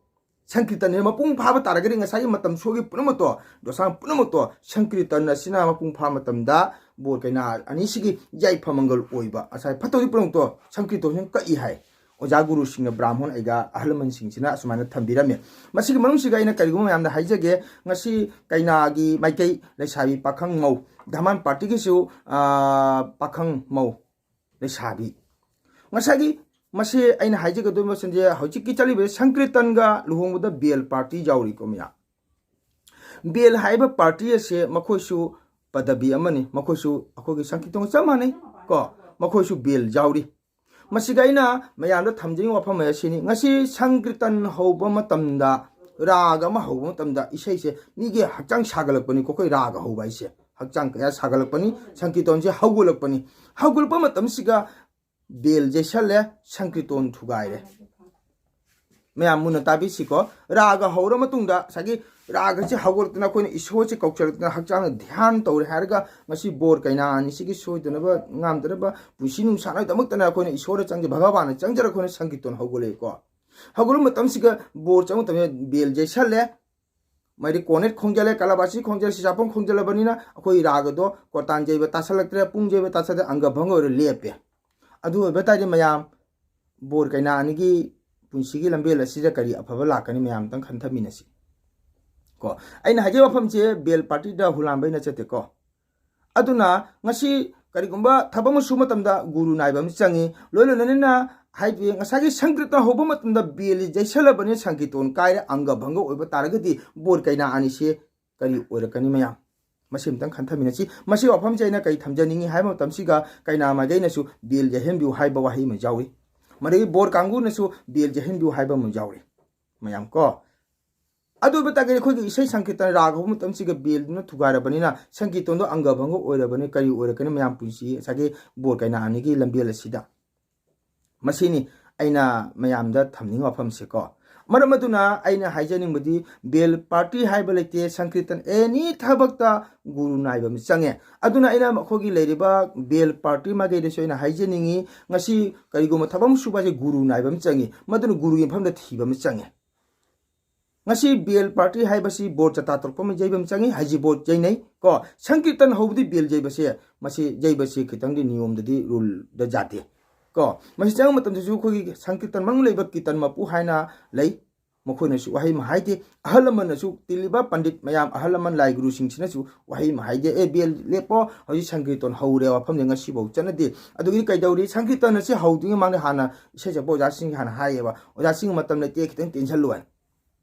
ꯁꯪꯀ꯭ꯔꯤꯇꯟꯁꯦ ꯃꯄꯨꯡ ꯐꯥꯕ ꯇꯥꯔꯒꯗꯤ ꯉꯁꯥꯏꯒꯤ ꯃꯇꯝ ꯁꯣꯒꯤ ꯄꯨꯝꯅꯃꯛꯇꯣ, ꯗꯣꯁꯥ ꯄꯨꯝꯅꯃꯛꯇꯣ ꯁꯪꯀ꯭ꯔꯤꯇꯟ ꯑꯁꯤꯅ ꯃꯄꯨꯡ ꯐꯥꯕ ꯃꯇꯝꯗ ꯕꯣꯔ ꯀꯩꯅꯥ ꯑꯅꯤꯁꯤꯒꯤ ꯌꯥꯏꯐ ꯃꯪꯒꯜ ꯑꯣꯏꯕ, ꯉꯁꯥꯏ ꯐꯠꯇꯕꯗꯤ ꯄꯨꯝꯅꯃꯛꯇꯣ ꯁꯪꯀ꯭ꯔꯤꯇꯟꯁꯤꯅ ꯀꯛꯏ ꯍꯥꯏ꯫ ꯑꯣꯖꯥ ꯒꯨꯔꯨꯁꯤꯡꯅ, ꯕ꯭ꯔꯥꯍꯃꯟ ꯑꯩꯒ ꯑꯍꯜ ꯂꯃꯟꯁꯤꯡꯁꯤꯅ ꯑꯁꯨꯃꯥꯏꯅ ꯊꯝꯕꯤꯔꯝꯃꯤ꯫ ꯃꯁꯤꯒꯤ ꯃꯅꯨꯡꯁꯤꯗ ꯑꯩꯅ ꯀꯔꯤꯒꯨꯝꯕ ꯃꯌꯥꯝꯗ ꯍꯥꯏꯖꯒꯦ, ꯉꯁꯤ ꯀꯩꯅꯥꯒꯤ ꯃꯥꯏꯀꯩ ꯂꯩꯁꯥꯕꯤ ꯄꯥꯈꯪ ꯃꯧ, ꯙꯃꯥꯟ ꯄꯥꯔꯇꯤꯒꯤꯁꯨ, ꯑꯥ, ꯄꯥꯈꯪ ꯃꯧ ꯂꯩꯁꯥꯕꯤ, ꯉꯁꯥꯏꯒꯤ ꯃꯁꯤ ꯑꯩꯅ ꯍꯥꯏꯖꯒꯗꯧꯔꯤꯕꯁꯤꯡꯁꯦ ꯍꯧꯖꯤꯛꯀꯤ ꯆꯠꯂꯤꯕ ꯁꯪꯀ꯭ꯔꯤꯇꯟꯒ ꯂꯨꯍꯣꯡꯕꯗ ꯕꯦꯜ ꯄꯥꯔꯇꯤ ꯌꯥꯎꯔꯤꯀꯣ ꯃꯌꯥꯝ꯫ ꯕꯦꯜ ꯍꯥꯏꯕ ꯄꯥꯔꯇꯤ ꯑꯁꯦ ꯃꯈꯣꯏꯁꯨ ꯄꯗꯕꯤ ꯑꯃꯅꯤ, ꯃꯈꯣꯏꯁꯨ ꯑꯩꯈꯣꯏꯒꯤ ꯁꯪꯀꯤꯔꯇꯟꯒ ꯆꯞ ꯃꯥꯟꯅꯩ ꯀꯣ, ꯃꯈꯣꯏꯁꯨ ꯕꯦꯜ ꯌꯥꯎꯔꯤ꯫ ꯃꯁꯤꯗ ꯑꯩꯅ ꯃꯌꯥꯝꯗ ꯊꯝꯖꯅꯤꯡꯕ ꯋꯥꯐꯝ ꯑꯁꯤꯅꯤ, ꯉꯁꯤ ꯁꯪꯀꯤꯔꯇꯟ ꯍꯧꯕ ꯃꯇꯝꯗ, ꯔꯥꯒ ꯑꯃ ꯍꯧꯕ ꯃꯇꯝꯗ ꯏꯁꯩꯁꯦ ꯃꯤꯒꯤ ꯍꯛꯆꯥꯡ ꯁꯥꯒꯠꯂꯛꯄꯅꯤꯀꯣ, ꯑꯩꯈꯣꯏ ꯔꯥꯒ ꯍꯧꯕ ꯍꯥꯏꯁꯦ ꯍꯛꯆꯥꯡ ꯀꯌꯥ ꯁꯥꯒꯠꯂꯛꯄꯅꯤ, ꯁꯪꯀꯤꯔꯇꯟꯁꯦ ꯍꯧꯒꯠꯂꯛꯄꯅꯤ꯫ ꯍꯧꯒꯠꯂꯛꯄ ꯃꯇꯝꯁꯤꯒ ꯕꯦꯜ ꯌꯩꯁꯜꯂꯦ, ꯁꯪꯀꯤꯔꯇꯟ ꯊꯨꯒꯥꯏꯔꯦ꯫ ꯃꯌꯥꯝ ꯃꯨꯟꯅ ꯇꯥꯕꯤꯁꯤꯀꯣ, ꯔꯥꯒ ꯍꯧꯔ ꯃꯇꯨꯡꯗ ꯉꯁꯥꯏꯒꯤ ꯔꯥꯒꯁꯤ ꯍꯧꯒꯠꯂꯛꯇꯅ ꯑꯩꯈꯣꯏꯅ ꯏꯁꯣꯔꯁꯤ ꯀꯧꯁꯜꯂꯛꯇꯅ ꯍꯛꯆꯥꯡꯗ ꯙ꯭ꯌꯥꯟ ꯇꯧꯔꯦ ꯍꯥꯏꯔꯒ ꯉꯁꯤ ꯕꯣꯔ ꯀꯩꯅꯥ ꯑꯅꯤꯁꯤꯒꯤ ꯁꯣꯏꯗꯅꯕ ꯉꯥꯝꯗꯅꯕ ꯄꯨꯟꯁꯤ ꯅꯨꯡꯁꯥꯡꯅꯕꯒꯤꯗꯃꯛꯇꯅ ꯑꯩꯈꯣꯏꯅ ꯏꯁꯣꯔꯗ ꯆꯪꯖ, ꯚꯒꯕꯥꯟꯗ ꯆꯪꯖꯔꯒ ꯑꯩꯈꯣꯏꯅ ꯁꯪꯀꯤꯔꯇꯟ ꯍꯧꯒꯠꯂꯛꯏꯀꯣ꯫ ꯍꯧꯒꯠꯂꯛꯄ ꯃꯇꯝꯁꯤꯒ ꯕꯣꯔ ꯆꯪꯕ ꯃꯇꯝꯗ ꯕꯦꯜ ꯌꯩꯁꯜꯂꯦ, ꯃꯥꯏꯗꯤ ꯀꯣꯔꯅꯦꯠ ꯈꯣꯡꯖꯜꯂꯦ, ꯀꯂꯥꯕꯥꯁꯤ ꯈꯣꯡꯖꯜꯂꯦ, ꯁꯤꯁꯥꯄꯝ ꯈꯣꯡꯖꯜꯂꯕꯅꯤꯅ ꯑꯩꯈꯣꯏ ꯔꯥꯒꯗꯣ ꯀꯣꯔꯇꯥꯟ ꯌꯩꯕ ꯇꯥꯁꯜꯂꯛꯇ꯭ꯔꯦ, ꯄꯨꯡ ꯌꯩꯕ ꯇꯥꯁꯜꯂꯛꯇ꯭ꯔꯦ, ꯑꯪꯒ ꯚꯪꯒ ꯑꯣꯏꯔ ꯂꯦꯞꯄꯦ꯫ ꯑꯗꯨ ꯑꯣꯏꯕ ꯇꯥꯔꯗꯤ ꯃꯌꯥꯝ ꯕꯣꯔ ꯀꯩꯅꯥ ꯑꯅꯤꯒꯤ ꯄꯨꯟꯁꯤꯒꯤ ꯂꯝꯕꯦꯜ ꯑꯁꯤꯗ ꯀꯔꯤ ꯑꯐꯕ ꯂꯥꯛꯀꯅꯤ ꯃꯌꯥꯝ ꯑꯝꯇꯪ ꯈꯟꯊꯃꯤꯟꯅꯁꯤ ꯀꯣ꯫ ꯑꯩꯅ ꯍꯥꯏꯖꯕ ꯋꯥꯐꯝꯁꯦ ꯕꯦꯜ ꯄꯥꯔꯇꯤꯗ ꯍꯨꯂꯥꯟꯕꯩꯅ ꯆꯠꯇꯦꯀꯣ꯫ ꯑꯗꯨꯅ ꯉꯁꯤ ꯀꯔꯤꯒꯨꯝꯕ ꯊꯕꯛ ꯑꯃ ꯁꯨꯕ ꯃꯇꯝꯗ ꯒꯨꯔꯨ ꯅꯥꯏꯕ ꯑꯃ ꯆꯪꯉꯤ꯫ ꯂꯣꯏ ꯂꯣꯏꯅꯅ ꯍꯥꯏꯗꯤ ꯉꯁꯥꯏꯒꯤ ꯁꯪꯀꯤꯔꯇꯟ ꯍꯧꯕ ꯃꯇꯝꯗ ꯕꯦꯜ ꯌꯩꯁꯜꯂꯕꯅꯤ, ꯁꯪꯀꯤꯔꯇꯟ ꯀꯥꯏꯔꯦ, ꯑꯪꯒ ꯚꯪꯒ ꯑꯣꯏꯕ ꯇꯥꯔꯒꯗꯤ ꯕꯣꯔ ꯀꯩꯅꯥ ꯑꯅꯤꯁꯦ ꯀꯔꯤ ꯑꯣꯏꯔꯛꯀꯅꯤ ꯃꯌꯥꯝ? ꯃꯁꯤ ꯑꯝꯇꯪ ꯈꯟꯊꯃꯤꯟꯅꯁꯤ꯫ ꯃꯁꯤ ꯋꯥꯐꯝꯁꯦ ꯑꯩꯅ ꯀꯔꯤ ꯊꯝꯖꯅꯤꯡꯉꯤ ꯍꯥꯏꯕ ꯃꯇꯝꯁꯤꯒ ꯀꯩꯅꯥ ꯃꯥꯏꯀꯩꯅꯁꯨ ꯕꯦꯜ ꯌꯩꯍꯟꯕꯤꯌꯨ ꯍꯥꯏꯕ ꯋꯥꯍꯩ ꯑꯃ ꯌꯥꯎꯔꯤ꯫ ꯃꯗꯒꯤ ꯕꯣꯔ ꯀꯥꯡꯕꯨꯅꯁꯨ ꯕꯦꯜ ꯌꯩꯍꯟꯕꯤꯌꯨ ꯍꯥꯏꯕ ꯑꯃ ꯌꯥꯎꯔꯤ ꯃꯌꯥꯝ ꯀꯣ꯫ ꯑꯗꯨ ꯑꯣꯏꯕ ꯇꯥꯔꯒꯗꯤ ꯑꯩꯈꯣꯏꯒꯤ ꯏꯁꯩ ꯁꯪꯀꯤꯔꯇꯟ ꯔꯥꯒ ꯍꯧꯕ ꯃꯇꯝꯁꯤꯒ ꯕꯦꯜꯗꯨꯅ ꯊꯨꯒꯥꯏꯔꯕꯅꯤꯅ ꯁꯪꯀꯤꯔꯇꯟꯗꯣ ꯑꯪꯒ ꯚꯪꯒ ꯑꯣꯏꯔꯕꯅꯤ, ꯀꯔꯤ ꯑꯣꯏꯔꯛꯀꯅꯤ ꯃꯌꯥꯝ ꯄꯨꯟꯁꯤ ꯉꯁꯥꯏꯒꯤ ꯕꯣꯔ ꯀꯩꯅꯥ ꯑꯅꯤꯒꯤ ꯂꯝꯕꯦꯜ ꯑꯁꯤꯗ? ꯃꯁꯤꯅꯤ ꯑꯩꯅ ꯃꯌꯥꯝꯗ ꯊꯝꯅꯤꯡꯕ ꯋꯥꯐꯝꯁꯦꯀꯣ꯫ ꯃꯔꯝ ꯑꯗꯨꯅ ꯑꯩꯅ ꯍꯥꯏꯖꯅꯤꯡꯕꯗꯤ ꯕꯦꯜ ꯄꯥꯔꯇꯤ ꯍꯥꯏꯕ ꯂꯩꯇꯦ, ꯁꯪꯀꯤꯔꯇꯟ ꯑꯦꯅꯤ ꯊꯕꯛꯇ ꯒꯨꯔꯨ ꯅꯥꯏꯕ ꯑꯃ ꯆꯪꯉꯦ꯫ ꯑꯗꯨꯅ ꯑꯩꯅ ꯑꯩꯈꯣꯏꯒꯤ ꯂꯩꯔꯤꯕ ꯕꯦꯜ ꯄꯥꯔꯇꯤ ꯃꯥꯏꯀꯩꯗꯁꯨ ꯑꯩꯅ ꯍꯥꯏꯖꯅꯤꯡꯉꯤ, ꯉꯁꯤ ꯀꯔꯤꯒꯨꯝꯕ ꯊꯕꯛ ꯑꯃ ꯁꯨꯕ ꯍꯥꯏꯁꯦ ꯒꯨꯔꯨ ꯅꯥꯏꯕ ꯑꯃ ꯆꯪꯉꯤ, ꯃꯗꯨꯅ ꯒꯨꯔꯨꯒꯤ ꯃꯐꯝꯗ ꯊꯤꯕ ꯑꯃ ꯆꯪꯉꯦ꯫ ꯉꯁꯤ ꯕꯦꯜ ꯄꯥꯔꯇꯤ ꯍꯥꯏꯕꯁꯤ ꯕꯣꯔ ꯆꯇꯥ ꯇꯧꯔꯛꯄ ꯑꯃ ꯌꯩꯕ ꯑꯃ ꯆꯪꯉꯤ, ꯍꯥꯏꯖꯤ ꯕꯣꯔ ꯌꯩꯅꯩ ꯀꯣ꯫ ꯁꯪꯀꯤꯔꯇꯟ ꯍꯧꯕꯗꯤ ꯕꯦꯜ ꯌꯩꯕꯁꯦ, ꯃꯁꯤ ꯌꯩꯕꯁꯤ ꯈꯤꯇꯪꯗꯤ ꯅꯤꯌꯣꯝꯗꯗꯤ, ꯔꯨꯜꯗ ꯌꯥꯗꯦ ꯀꯣ꯫ ꯃꯁꯤ ꯆꯪꯕ ꯃꯇꯝꯗꯁꯨ ꯑꯩꯈꯣꯏꯒꯤ ꯁꯪꯀꯤꯔꯇꯟ ꯃꯅꯨꯡ ꯂꯩꯕ ꯀꯤꯔꯇꯟ ꯃꯄꯨ ꯍꯥꯏꯅ ꯂꯩ, ꯃꯈꯣꯏꯅꯁꯨ ꯋꯥꯍꯩ ꯑꯃ ꯍꯥꯏꯗꯦ꯫ ꯑꯍꯜ ꯂꯃꯟꯅꯁꯨ, ꯇꯤꯜꯂꯤꯕ ꯄꯟꯗꯤꯠ ꯃꯌꯥꯝ, ꯑꯍꯜ ꯂꯃꯟ ꯂꯥꯏ ꯒꯨꯔꯨꯁꯤꯡꯁꯤꯅꯁꯨ ꯋꯥꯍꯩ ꯑꯃ ꯍꯥꯏꯗꯦ, "ꯑꯦ, ꯕꯦꯜ ꯂꯦꯞꯄꯣ, ꯍꯧꯖꯤꯛ ꯁꯪꯀꯤꯔꯇꯟ ꯍꯧꯔꯦ", ꯋꯥꯐꯝꯁꯦ ꯉꯁꯤꯐꯥꯎ ꯆꯠꯅꯗꯦ꯫ ꯑꯗꯨꯒꯤꯗꯤ ꯀꯩꯗꯧꯔꯤ? ꯁꯪꯀꯤꯔꯇꯟ ꯑꯁꯤ ꯍꯧꯗ꯭ꯔꯤꯉꯩ ꯃꯃꯥꯡꯗ ꯍꯥꯟꯅ ꯏꯁꯩ ꯁꯛꯄ ꯑꯣꯖꯥꯁꯤꯡ ꯍꯥꯟꯅ ꯍꯥꯏꯌꯦꯕ, "ꯑꯣꯖꯥꯁꯤꯡ, ꯃꯇꯝ ꯂꯩꯇꯦ, ꯈꯤꯇꯪ ꯇꯦꯟꯁꯜꯂꯨ" ꯍꯥꯏꯅ꯫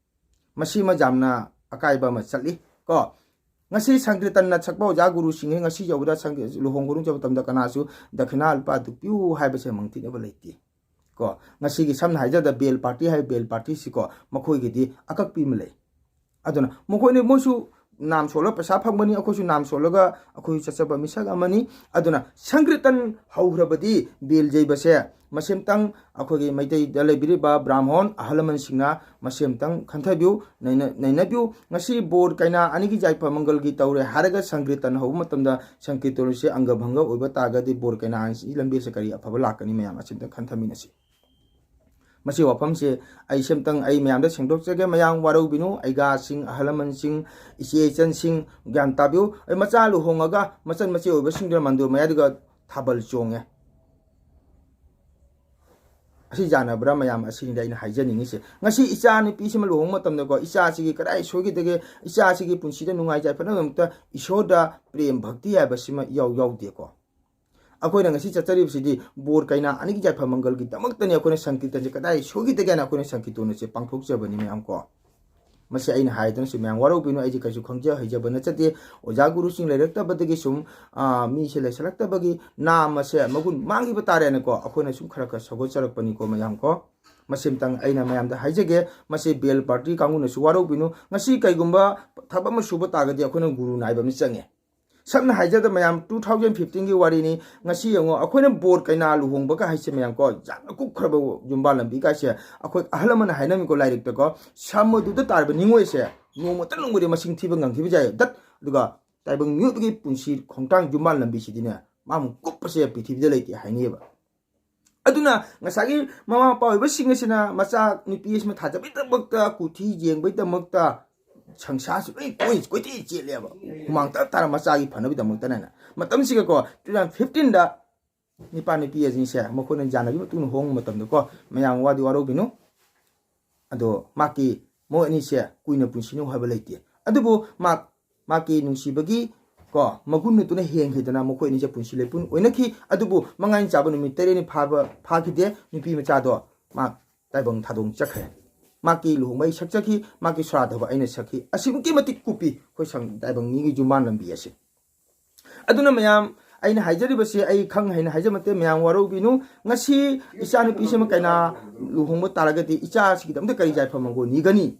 ꯃꯁꯤꯃ ꯌꯥꯝꯅ ꯑꯀꯥꯏꯕ ꯑꯃ ꯆꯠꯂꯤ ꯀꯣ꯫ ꯉꯁꯤ ꯁꯪꯀꯤꯔꯇꯟꯅ ꯁꯛꯄ ꯑꯣꯖꯥ ꯒꯨꯔꯨꯁꯤꯡ ꯉꯁꯤ ꯌꯧꯕꯗ ꯁꯪ-, ꯂꯨꯍꯣꯡ ꯈꯣꯡꯗꯣꯡ ꯆꯠꯄ ꯃꯇꯝꯗ ꯀꯅꯥꯁꯨ ꯗꯈꯤꯅꯥ ꯂꯨꯄꯥ ꯑꯗꯨ ꯄꯤꯌꯨ ꯍꯥꯏꯕꯁꯦ ꯃꯪꯊꯤꯅꯕ ꯂꯩꯇꯦ ꯀꯣ꯫ ꯉꯁꯤꯒꯤ ꯁꯝꯅ ꯍꯥꯏꯖꯔꯕꯗ ꯕꯦꯜ ꯄꯥꯔꯇꯤ ꯍꯥꯏꯕ ꯕꯦꯜ ꯄꯥꯔꯇꯤꯁꯤꯀꯣ, ꯃꯈꯣꯏꯒꯤꯗꯤ ꯑꯀꯛꯄꯤ ꯑꯃ ꯂꯩ꯫ ꯑꯗꯨꯅ ꯃꯈꯣꯏꯅ, ꯃꯣꯏꯁꯨ ꯅꯥꯝ ꯁꯣꯜꯂꯒ ꯄꯩꯁꯥ ꯐꯪꯕꯅꯤ, ꯑꯩꯈꯣꯏꯁꯨ ꯅꯥꯝ ꯁꯣꯜꯂꯒ ꯑꯩꯈꯣꯏꯁꯨ ꯆꯠꯆꯕ ꯃꯤꯁꯛ ꯑꯃꯅꯤ꯫ ꯑꯗꯨꯅ ꯁꯪꯀꯤꯔꯇꯟ ꯍꯧꯈ꯭ꯔꯕꯗꯤ ꯕꯦꯜ ꯌꯩꯕꯁꯦ ꯃꯁꯤꯝꯇꯪ ꯑꯩꯈꯣꯏꯒꯤ ꯃꯩꯇꯩꯗ ꯂꯩꯕꯤꯔꯤꯕ ꯕ꯭ꯔꯥꯍꯃꯣꯟ ꯑꯍꯜ ꯂꯃꯟꯁꯤꯡꯅ ꯃꯁꯤꯝꯇꯪ ꯈꯟꯊꯕꯤꯌꯨ, ꯅꯩꯅ-, ꯅꯩꯅꯕꯤꯌꯨ꯫ ꯉꯁꯤ ꯕꯣꯔ ꯀꯩꯅꯥ ꯑꯅꯤꯒꯤ ꯌꯥꯏꯐ ꯃꯪꯒꯜꯒꯤ ꯇꯧꯔꯦ ꯍꯥꯏꯔꯒ ꯁꯪꯀꯤꯔꯇꯟ ꯍꯧꯕ ꯃꯇꯝꯗ ꯁꯪꯀꯤꯔꯇꯟꯁꯦ ꯑꯪꯒ ꯚꯪꯒ ꯑꯣꯏꯕ ꯇꯥꯔꯒꯗꯤ ꯕꯣꯔ ꯀꯩꯅꯥ ꯑꯅꯤꯁꯤ ꯂꯝꯕꯤꯁꯦ ꯀꯔꯤ ꯑꯐꯕ ꯂꯥꯛꯀꯅꯤ? ꯃꯌꯥꯝ ꯑꯁꯤꯝꯇꯪ ꯈꯟꯊꯃꯤꯟꯅꯁꯤ꯫ ꯃꯁꯤ ꯋꯥꯐꯝꯁꯦ ꯑꯩ ꯁꯦꯝꯇꯪ ꯑꯩ ꯃꯌꯥꯝꯗ ꯁꯦꯡꯗꯣꯛꯆꯒꯦ꯫ ꯃꯌꯥꯝ ꯋꯥꯔꯧꯕꯤꯅꯨ, ꯑꯩꯒꯥꯁꯤꯡ, ꯑꯍꯜ ꯂꯃꯟꯁꯤꯡ, ꯏꯆꯦ ꯏꯆꯟꯁꯤꯡ, ꯒ꯭ꯌꯥꯟ ꯇꯥꯕꯤꯌꯨ꯫ ꯑꯩ ꯃꯆꯥ ꯂꯨꯍꯣꯡꯉꯒ ꯃꯆꯟ ꯃꯆꯦ ꯑꯣꯏꯕꯁꯤꯡꯗꯨꯅ ꯃꯟꯗꯨꯔ ꯃꯌꯥꯏꯗꯨꯒ ꯊꯥꯕꯜ ꯆꯣꯡꯉꯦ꯫ ꯑꯁꯤ ꯌꯥꯅꯕ꯭ꯔꯥ ꯃꯌꯥꯝ? ꯑꯁꯤꯅꯤꯗ ꯑꯩꯅ ꯍꯥꯏꯖꯅꯤꯡꯉꯤꯁꯦ꯫ ꯉꯁꯤ ꯏꯆꯥ ꯅꯨꯄꯤꯁꯤꯃ ꯂꯨꯍꯣꯡꯕ ꯃꯇꯝꯗꯀꯣ, ꯏꯆꯥꯁꯤꯒꯤ ꯀꯗꯥꯏ ꯁꯣꯏꯈꯤꯗꯒꯦ, ꯏꯆꯥꯁꯤꯒꯤ ꯄꯨꯟꯁꯤꯗ ꯅꯨꯡꯉꯥꯏ ꯌꯥꯏꯐꯅꯕꯒꯤꯗꯃꯛꯇ ꯏꯁꯣꯔꯗ ꯄ꯭ꯔꯦꯝ ꯚꯛꯇꯤ ꯍꯥꯏꯕꯁꯤꯃ ꯏꯌꯥꯎ ꯌꯥꯎꯗꯦꯀꯣ꯫ ꯑꯩꯈꯣꯏꯅ ꯉꯁꯤ ꯆꯠꯆꯔꯤꯕꯁꯤꯗꯤ ꯕꯣꯔ ꯀꯩꯅꯥ ꯑꯅꯤꯒꯤ ꯌꯥꯏꯐ ꯃꯪꯒꯜꯒꯤꯗꯃꯛꯇꯅꯤ ꯑꯩꯈꯣꯏꯅ ꯁꯪꯀꯤꯔꯇꯟꯁꯦ ꯀꯗꯥꯏ ꯁꯣꯏꯈꯤꯗꯒꯦꯅ ꯑꯩꯈꯣꯏꯅ ꯁꯪꯀꯤꯔꯇꯟ ꯑꯁꯦ ꯄꯥꯡꯊꯣꯛꯆꯕꯅꯤ ꯃꯌꯥꯝ ꯀꯣ꯫ ꯃꯁꯤ ꯑꯩꯅ ꯍꯥꯏꯗꯅꯁꯨ ꯃꯌꯥꯝ ꯋꯥꯔꯧꯕꯤꯅꯨ, ꯑꯩꯁꯦ ꯀꯩꯁꯨ ꯈꯪꯖ ꯍꯩꯖꯕ ꯅꯠꯆꯗꯦ꯫ ꯑꯣꯖꯥ ꯒꯨꯔꯨꯁꯤꯡ ꯂꯩꯔꯛꯇꯕꯗꯒꯤ ꯁꯨꯝ, ꯑꯥ, ꯃꯤꯁꯦ ꯂꯩꯁꯜꯂꯛꯇꯕꯒꯤ ꯅꯥꯝ ꯑꯁꯦ ꯃꯒꯨꯟ ꯃꯥꯡꯈꯤꯕ ꯇꯥꯔꯦꯅꯀꯣ, ꯑꯩꯈꯣꯏꯅ ꯁꯨꯝ ꯈꯔ ꯈꯔ ꯁꯧꯒꯠꯆꯔꯛꯄꯅꯤꯀꯣ ꯃꯌꯥꯝ ꯀꯣ꯫ ꯃꯁꯤꯝꯇꯪ ꯑꯩꯅ ꯃꯌꯥꯝꯗ ꯍꯥꯏꯖꯒꯦ꯫ ꯃꯁꯤ ꯕꯦꯜ ꯄꯥꯔꯇꯤ ꯀꯥꯡꯕꯨꯅꯁꯨ ꯋꯥꯔꯧꯕꯤꯅꯨ꯫ ꯉꯁꯤ ꯀꯩꯒꯨꯝꯕ ꯊꯕꯛ ꯑꯃ ꯁꯨꯕ ꯇꯥꯔꯒꯗꯤ ꯑꯩꯈꯣꯏꯅ ꯒꯨꯔꯨ ꯅꯥꯏꯕ ꯑꯃ ꯆꯪꯉꯦ꯫ ꯁꯝꯅ ꯍꯥꯏꯖꯗ ꯃꯌꯥꯝ, two thousand fifteen ꯒꯤ ꯋꯥꯔꯤꯅꯤ꯫ ꯉꯁꯤ ꯌꯦꯡꯉꯣ, ꯑꯩꯈꯣꯏꯅ ꯕꯣꯔ ꯀꯩꯅꯥ ꯂꯨꯍꯣꯡꯕꯒ ꯍꯥꯏꯁꯦ ꯃꯌꯥꯝ ꯀꯣ, ꯌꯥꯝꯅ ꯀꯨꯞꯈ꯭ꯔꯕ ꯌꯨꯝꯕꯥꯜ ꯂꯝꯕꯤ ꯀꯥꯏꯁꯦ꯫ ꯑꯩꯈꯣꯏ ꯑꯍꯜ ꯂꯃꯟꯅ ꯍꯥꯏꯅꯔꯝꯃꯤꯀꯣ ꯂꯥꯏꯔꯤꯛꯇꯀꯣ, "ꯁꯃꯨꯗ꯭ꯔꯗ ꯇꯥꯔꯕ ꯅꯤꯡꯉꯣꯏꯁꯦ ꯅꯣꯡꯃꯇ ꯂꯨꯡꯕꯗꯤ ꯃꯁꯤꯡ ꯊꯤꯕ ꯉꯝꯈꯤꯕ ꯌꯥꯏ" ꯗꯠ꯫ ꯑꯗꯨꯒ ꯇꯥꯏꯕꯪ ꯃꯤꯑꯣꯏꯕꯒꯤ ꯄꯨꯟꯁꯤ ꯈꯣꯡꯊꯥꯡ ꯌꯨꯝꯕꯥꯜ ꯂꯝꯕꯤꯁꯤꯗꯤꯅꯦ, ꯃꯥꯃꯨꯛ ꯀꯨꯞꯄꯁꯦ ꯄ꯭ꯔꯤꯊꯤꯕꯤꯗ ꯂꯩꯇꯦ ꯍꯥꯏꯅꯩꯌꯦꯕ꯫ ꯑꯗꯨꯅ ꯉꯁꯥꯏꯒꯤ ꯃꯃꯥ ꯃꯄꯥ ꯑꯣꯏꯕꯁꯤꯡ ꯑꯁꯤꯅ ꯃꯆꯥ ꯅꯨꯄꯤ ꯑꯁꯤꯃ ꯊꯥꯖꯕꯒꯤꯗꯃꯛꯇ, ꯀꯨꯊꯤ ꯌꯦꯡꯕꯒꯤꯗꯃꯛꯇ ꯁꯪꯁꯥꯔꯁꯤ ꯂꯣꯏ ꯀꯣꯏ-, ꯀꯣꯏꯆꯦꯜ ꯆꯦꯜꯂꯦꯕ, ꯍꯨꯃꯥꯡ ꯇꯥꯔ ꯇꯥꯔ ꯃꯆꯥꯒꯤ ꯐꯅꯕꯒꯤꯗꯃꯛꯇꯅ꯫ ꯃꯇꯝꯁꯤꯒꯀꯣ, ꯇꯨ ꯊꯥꯎꯖꯟ ꯐꯤꯐꯇꯤꯟꯗ ꯅꯤꯄꯥ ꯅꯨꯄꯤ ꯑꯁꯤꯁꯦ ꯃꯈꯣꯏꯅ ꯌꯥꯅꯕꯒꯤ ꯃꯇꯨꯡ ꯏꯟꯅ ꯍꯣꯡꯕ ꯃꯇꯝꯗꯀꯣ, ꯃꯌꯥꯝ ꯋꯥꯗꯤ ꯋꯥꯔꯧꯕꯤꯅꯨ꯫ ꯑꯗꯣ ꯃꯍꯥꯛꯀꯤ, ꯃꯣꯏ ꯑꯅꯤꯁꯦ ꯀꯨꯏꯅ ꯄꯨꯟꯁꯤꯅꯨ ꯍꯥꯏꯕ ꯂꯩꯇꯦ꯫ ꯑꯗꯨꯕꯨ ꯃꯍꯥꯛ, ꯃꯍꯥꯛꯀꯤ ꯅꯨꯡꯁꯤꯕꯒꯤ ꯀꯣ ꯃꯒꯨꯟ ꯑꯗꯨꯅ ꯍꯦꯟꯈꯤꯗꯅ ꯃꯈꯣꯏ ꯑꯅꯤꯁꯦ ꯄꯨꯟꯁꯤ ꯂꯩꯄꯨꯟ ꯑꯣꯏꯅꯈꯤ꯫ ꯑꯗꯨꯕꯨ ꯃꯉꯥꯅꯤ ꯆꯥꯕ ꯅꯨꯃꯤꯠ ꯇꯔꯦꯠꯅꯤ ꯐꯥꯕ, ꯐꯥꯈꯤꯗꯦ꯫ ꯅꯨꯄꯤ ꯃꯆꯥꯗꯣ ꯃꯍꯥꯛ ꯇꯥꯏꯕꯪ ꯊꯥꯗꯣꯛ ꯆꯠꯈ꯭ꯔꯦ꯫ ꯃꯍꯥꯛꯀꯤ ꯂꯨꯍꯣꯡꯕ ꯑꯩ ꯁꯛꯆꯈꯤ, ꯃꯍꯥꯛꯀꯤ ꯁꯣꯔꯥꯠ ꯇꯧꯕ ꯑꯩꯅ ꯁꯛꯈꯤ꯫ ꯑꯁꯤꯃꯛꯀꯤ ꯃꯇꯤꯛ ꯀꯨꯞꯄꯤ ꯑꯩꯈꯣꯏ ꯁꯪ-, ꯇꯥꯏꯕꯪ ꯃꯤꯒꯤ ꯌꯨꯝꯕꯥꯟ ꯂꯝꯕꯤ ꯑꯁꯤ꯫ ꯑꯗꯨꯅ ꯃꯌꯥꯝ, ꯑꯩꯅ ꯍꯥꯏꯖꯔꯤꯕꯁꯤ ꯑꯩ ꯈꯪ ꯍꯩꯅ ꯍꯥꯏꯖꯕ ꯅꯠꯇꯦ, ꯃꯌꯥꯝ ꯋꯥꯔꯧꯕꯤꯅꯨ꯫ ꯉꯁꯤ ꯏꯆꯥꯅꯨꯄꯤꯁꯤꯃ ꯀꯩꯅꯥ ꯂꯨꯍꯣꯡꯕ ꯇꯥꯔꯒꯗꯤ ꯏꯆꯥꯁꯤꯒꯤꯗꯃꯛꯇ ꯀꯔꯤ ꯌꯥꯏꯐ ꯃꯪꯒꯣꯜ ꯅꯤꯒꯅꯤ?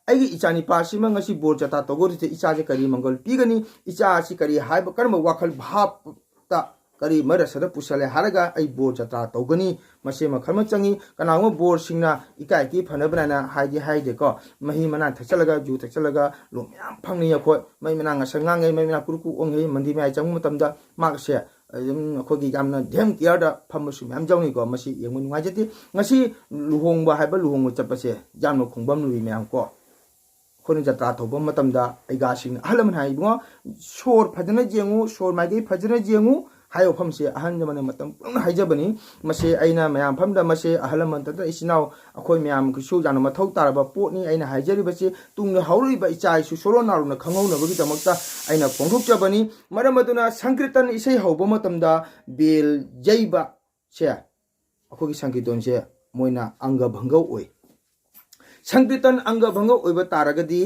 ꯑꯩꯒꯤ ꯏꯆꯥꯅꯤꯄꯥꯁꯤꯃ ꯉꯁꯤ ꯕꯣꯔ ꯖꯇ꯭ꯔꯥ ꯇꯧꯒꯗꯣꯏꯁꯦ, ꯏꯆꯥꯁꯦ ꯀꯔꯤ ꯃꯪꯒꯣꯜ ꯄꯤꯒꯅꯤ? ꯏꯆꯥ ꯑꯁꯤ ꯀꯔꯤ ꯍꯥꯏꯕ, ꯀꯔꯝꯕ ꯋꯥꯈꯜ ꯚꯥꯞꯇ ꯀꯔꯤ ꯃꯔꯁꯗ ꯄꯨꯁꯜꯂꯦ ꯍꯥꯏꯔꯒ ꯑꯩ ꯕꯣꯔ ꯖꯇ꯭ꯔꯥ ꯇꯧꯒꯅꯤ? ꯃꯁꯤ ꯃꯈꯜ ꯑꯃ ꯆꯪꯉꯤ꯫ ꯀꯅꯥꯒꯨꯝꯕ ꯕꯣꯔꯁꯤꯡꯅ ꯏꯀꯥꯏ ꯏꯀꯤ ꯐꯅꯕꯅꯦꯅ ꯍꯥꯏꯗꯤ ꯍꯥꯏꯗꯦꯀꯣ, ꯃꯍꯤ ꯃꯅꯥꯏ ꯊꯛꯆꯜꯂꯒ, ꯌꯨ ꯊꯛꯆꯜꯂꯒ ꯂꯣꯟ ꯃꯌꯥꯝ ꯐꯪꯅꯩ ꯑꯩꯈꯣꯏ꯫ ꯃꯩ ꯃꯅꯥ ꯉꯁꯪ ꯉꯥꯡꯉꯩ, ꯃꯩ ꯃꯅꯥ ꯀꯨꯔꯨ ꯀꯨꯔꯨ ꯑꯣꯡꯉꯩ, ꯃꯟꯗꯤꯔ ꯃꯌꯥꯏ ꯆꯪꯕ ꯃꯇꯝꯗ ꯃꯍꯥꯛꯁꯦ ꯑꯗꯨꯝ ꯑꯩꯈꯣꯏꯒꯤ ꯌꯥꯝꯅ ꯗꯦꯝ ꯀꯤꯌꯔꯗ ꯐꯝꯕꯁꯨ ꯃꯌꯥꯝ ꯌꯥꯎꯅꯩꯀꯣ꯫ ꯃꯁꯤ ꯌꯦꯡꯕ ꯅꯨꯡꯉꯥꯏꯖꯗꯦ꯫ ꯉꯁꯤ ꯂꯨꯍꯣꯡꯕ ꯍꯥꯏꯕ ꯂꯨꯍꯣꯡꯕ ꯆꯠꯄꯁꯦ ꯌꯥꯝꯅ ꯈꯣꯡꯕꯝ ꯂꯨꯏ ꯃꯌꯥꯝ ꯀꯣ꯫ ꯑꯩꯈꯣꯏꯅ ꯖꯇ꯭ꯔꯥ ꯇꯧꯕ ꯃꯇꯝꯗ ꯑꯩꯒꯥꯁꯤꯡꯅ, ꯑꯍꯜ ꯂꯃꯟ ꯍꯥꯏ, "ꯏꯕꯨꯡꯉꯣ, ꯁꯣꯔ ꯐꯖꯅ ꯌꯦꯡꯉꯨ, ꯁꯣꯔ ꯃꯥꯏꯀꯩ ꯐꯖꯅ ꯌꯦꯡꯉꯨ" ꯍꯥꯏꯕ ꯋꯥꯐꯝꯁꯦ ꯑꯍꯜ ꯂꯃꯟꯅ ꯃꯇꯝ ꯄꯨꯝꯅ ꯍꯥꯏꯖꯕꯅꯤ꯫ ꯃꯁꯤ ꯑꯩꯅ ꯃꯌꯥꯝ ꯐꯝꯗ, ꯃꯁꯤ ꯑꯍꯜ ꯂꯃꯟ ꯅꯠꯇꯅ ꯏꯆꯤꯟ ꯏꯅꯥꯎ ꯑꯩꯈꯣꯏ ꯃꯌꯥꯝꯒꯤꯁꯨ ꯌꯥꯝꯅ ꯃꯊꯧ ꯇꯥꯔꯕ ꯄꯣꯠꯅꯤ꯫ ꯑꯩꯅ ꯍꯥꯏꯖꯔꯤꯕꯁꯤ ꯇꯨꯡꯗ ꯍꯧꯔꯛꯏꯕ ꯏꯆꯥ ꯏꯁꯨ ꯁꯣꯔꯣꯟ ꯅꯥꯔꯣꯟꯅ ꯈꯪꯍꯧꯅꯕꯒꯤꯗꯃꯛꯇ ꯑꯩꯅ ꯐꯣꯡꯗꯣꯛꯆꯕꯅꯤ꯫ ꯃꯔꯝ ꯑꯗꯨꯅ ꯁꯪꯀ꯭ꯔꯤꯇꯟ ꯏꯁꯩ ꯍꯧꯕ ꯃꯇꯝꯗ ꯕꯦꯜ ꯌꯩꯕ ꯁꯦ ꯑꯩꯈꯣꯏꯒꯤ ꯁꯪꯀꯤꯔꯇꯟꯁꯦ ꯃꯣꯏꯅ ꯑꯪꯒ ꯚꯪꯒ ꯑꯣꯏ꯫ ꯁꯪꯀꯤꯔꯇꯟ ꯑꯪꯒ ꯚꯪꯒ ꯑꯣꯏꯕ ꯇꯥꯔꯒꯗꯤ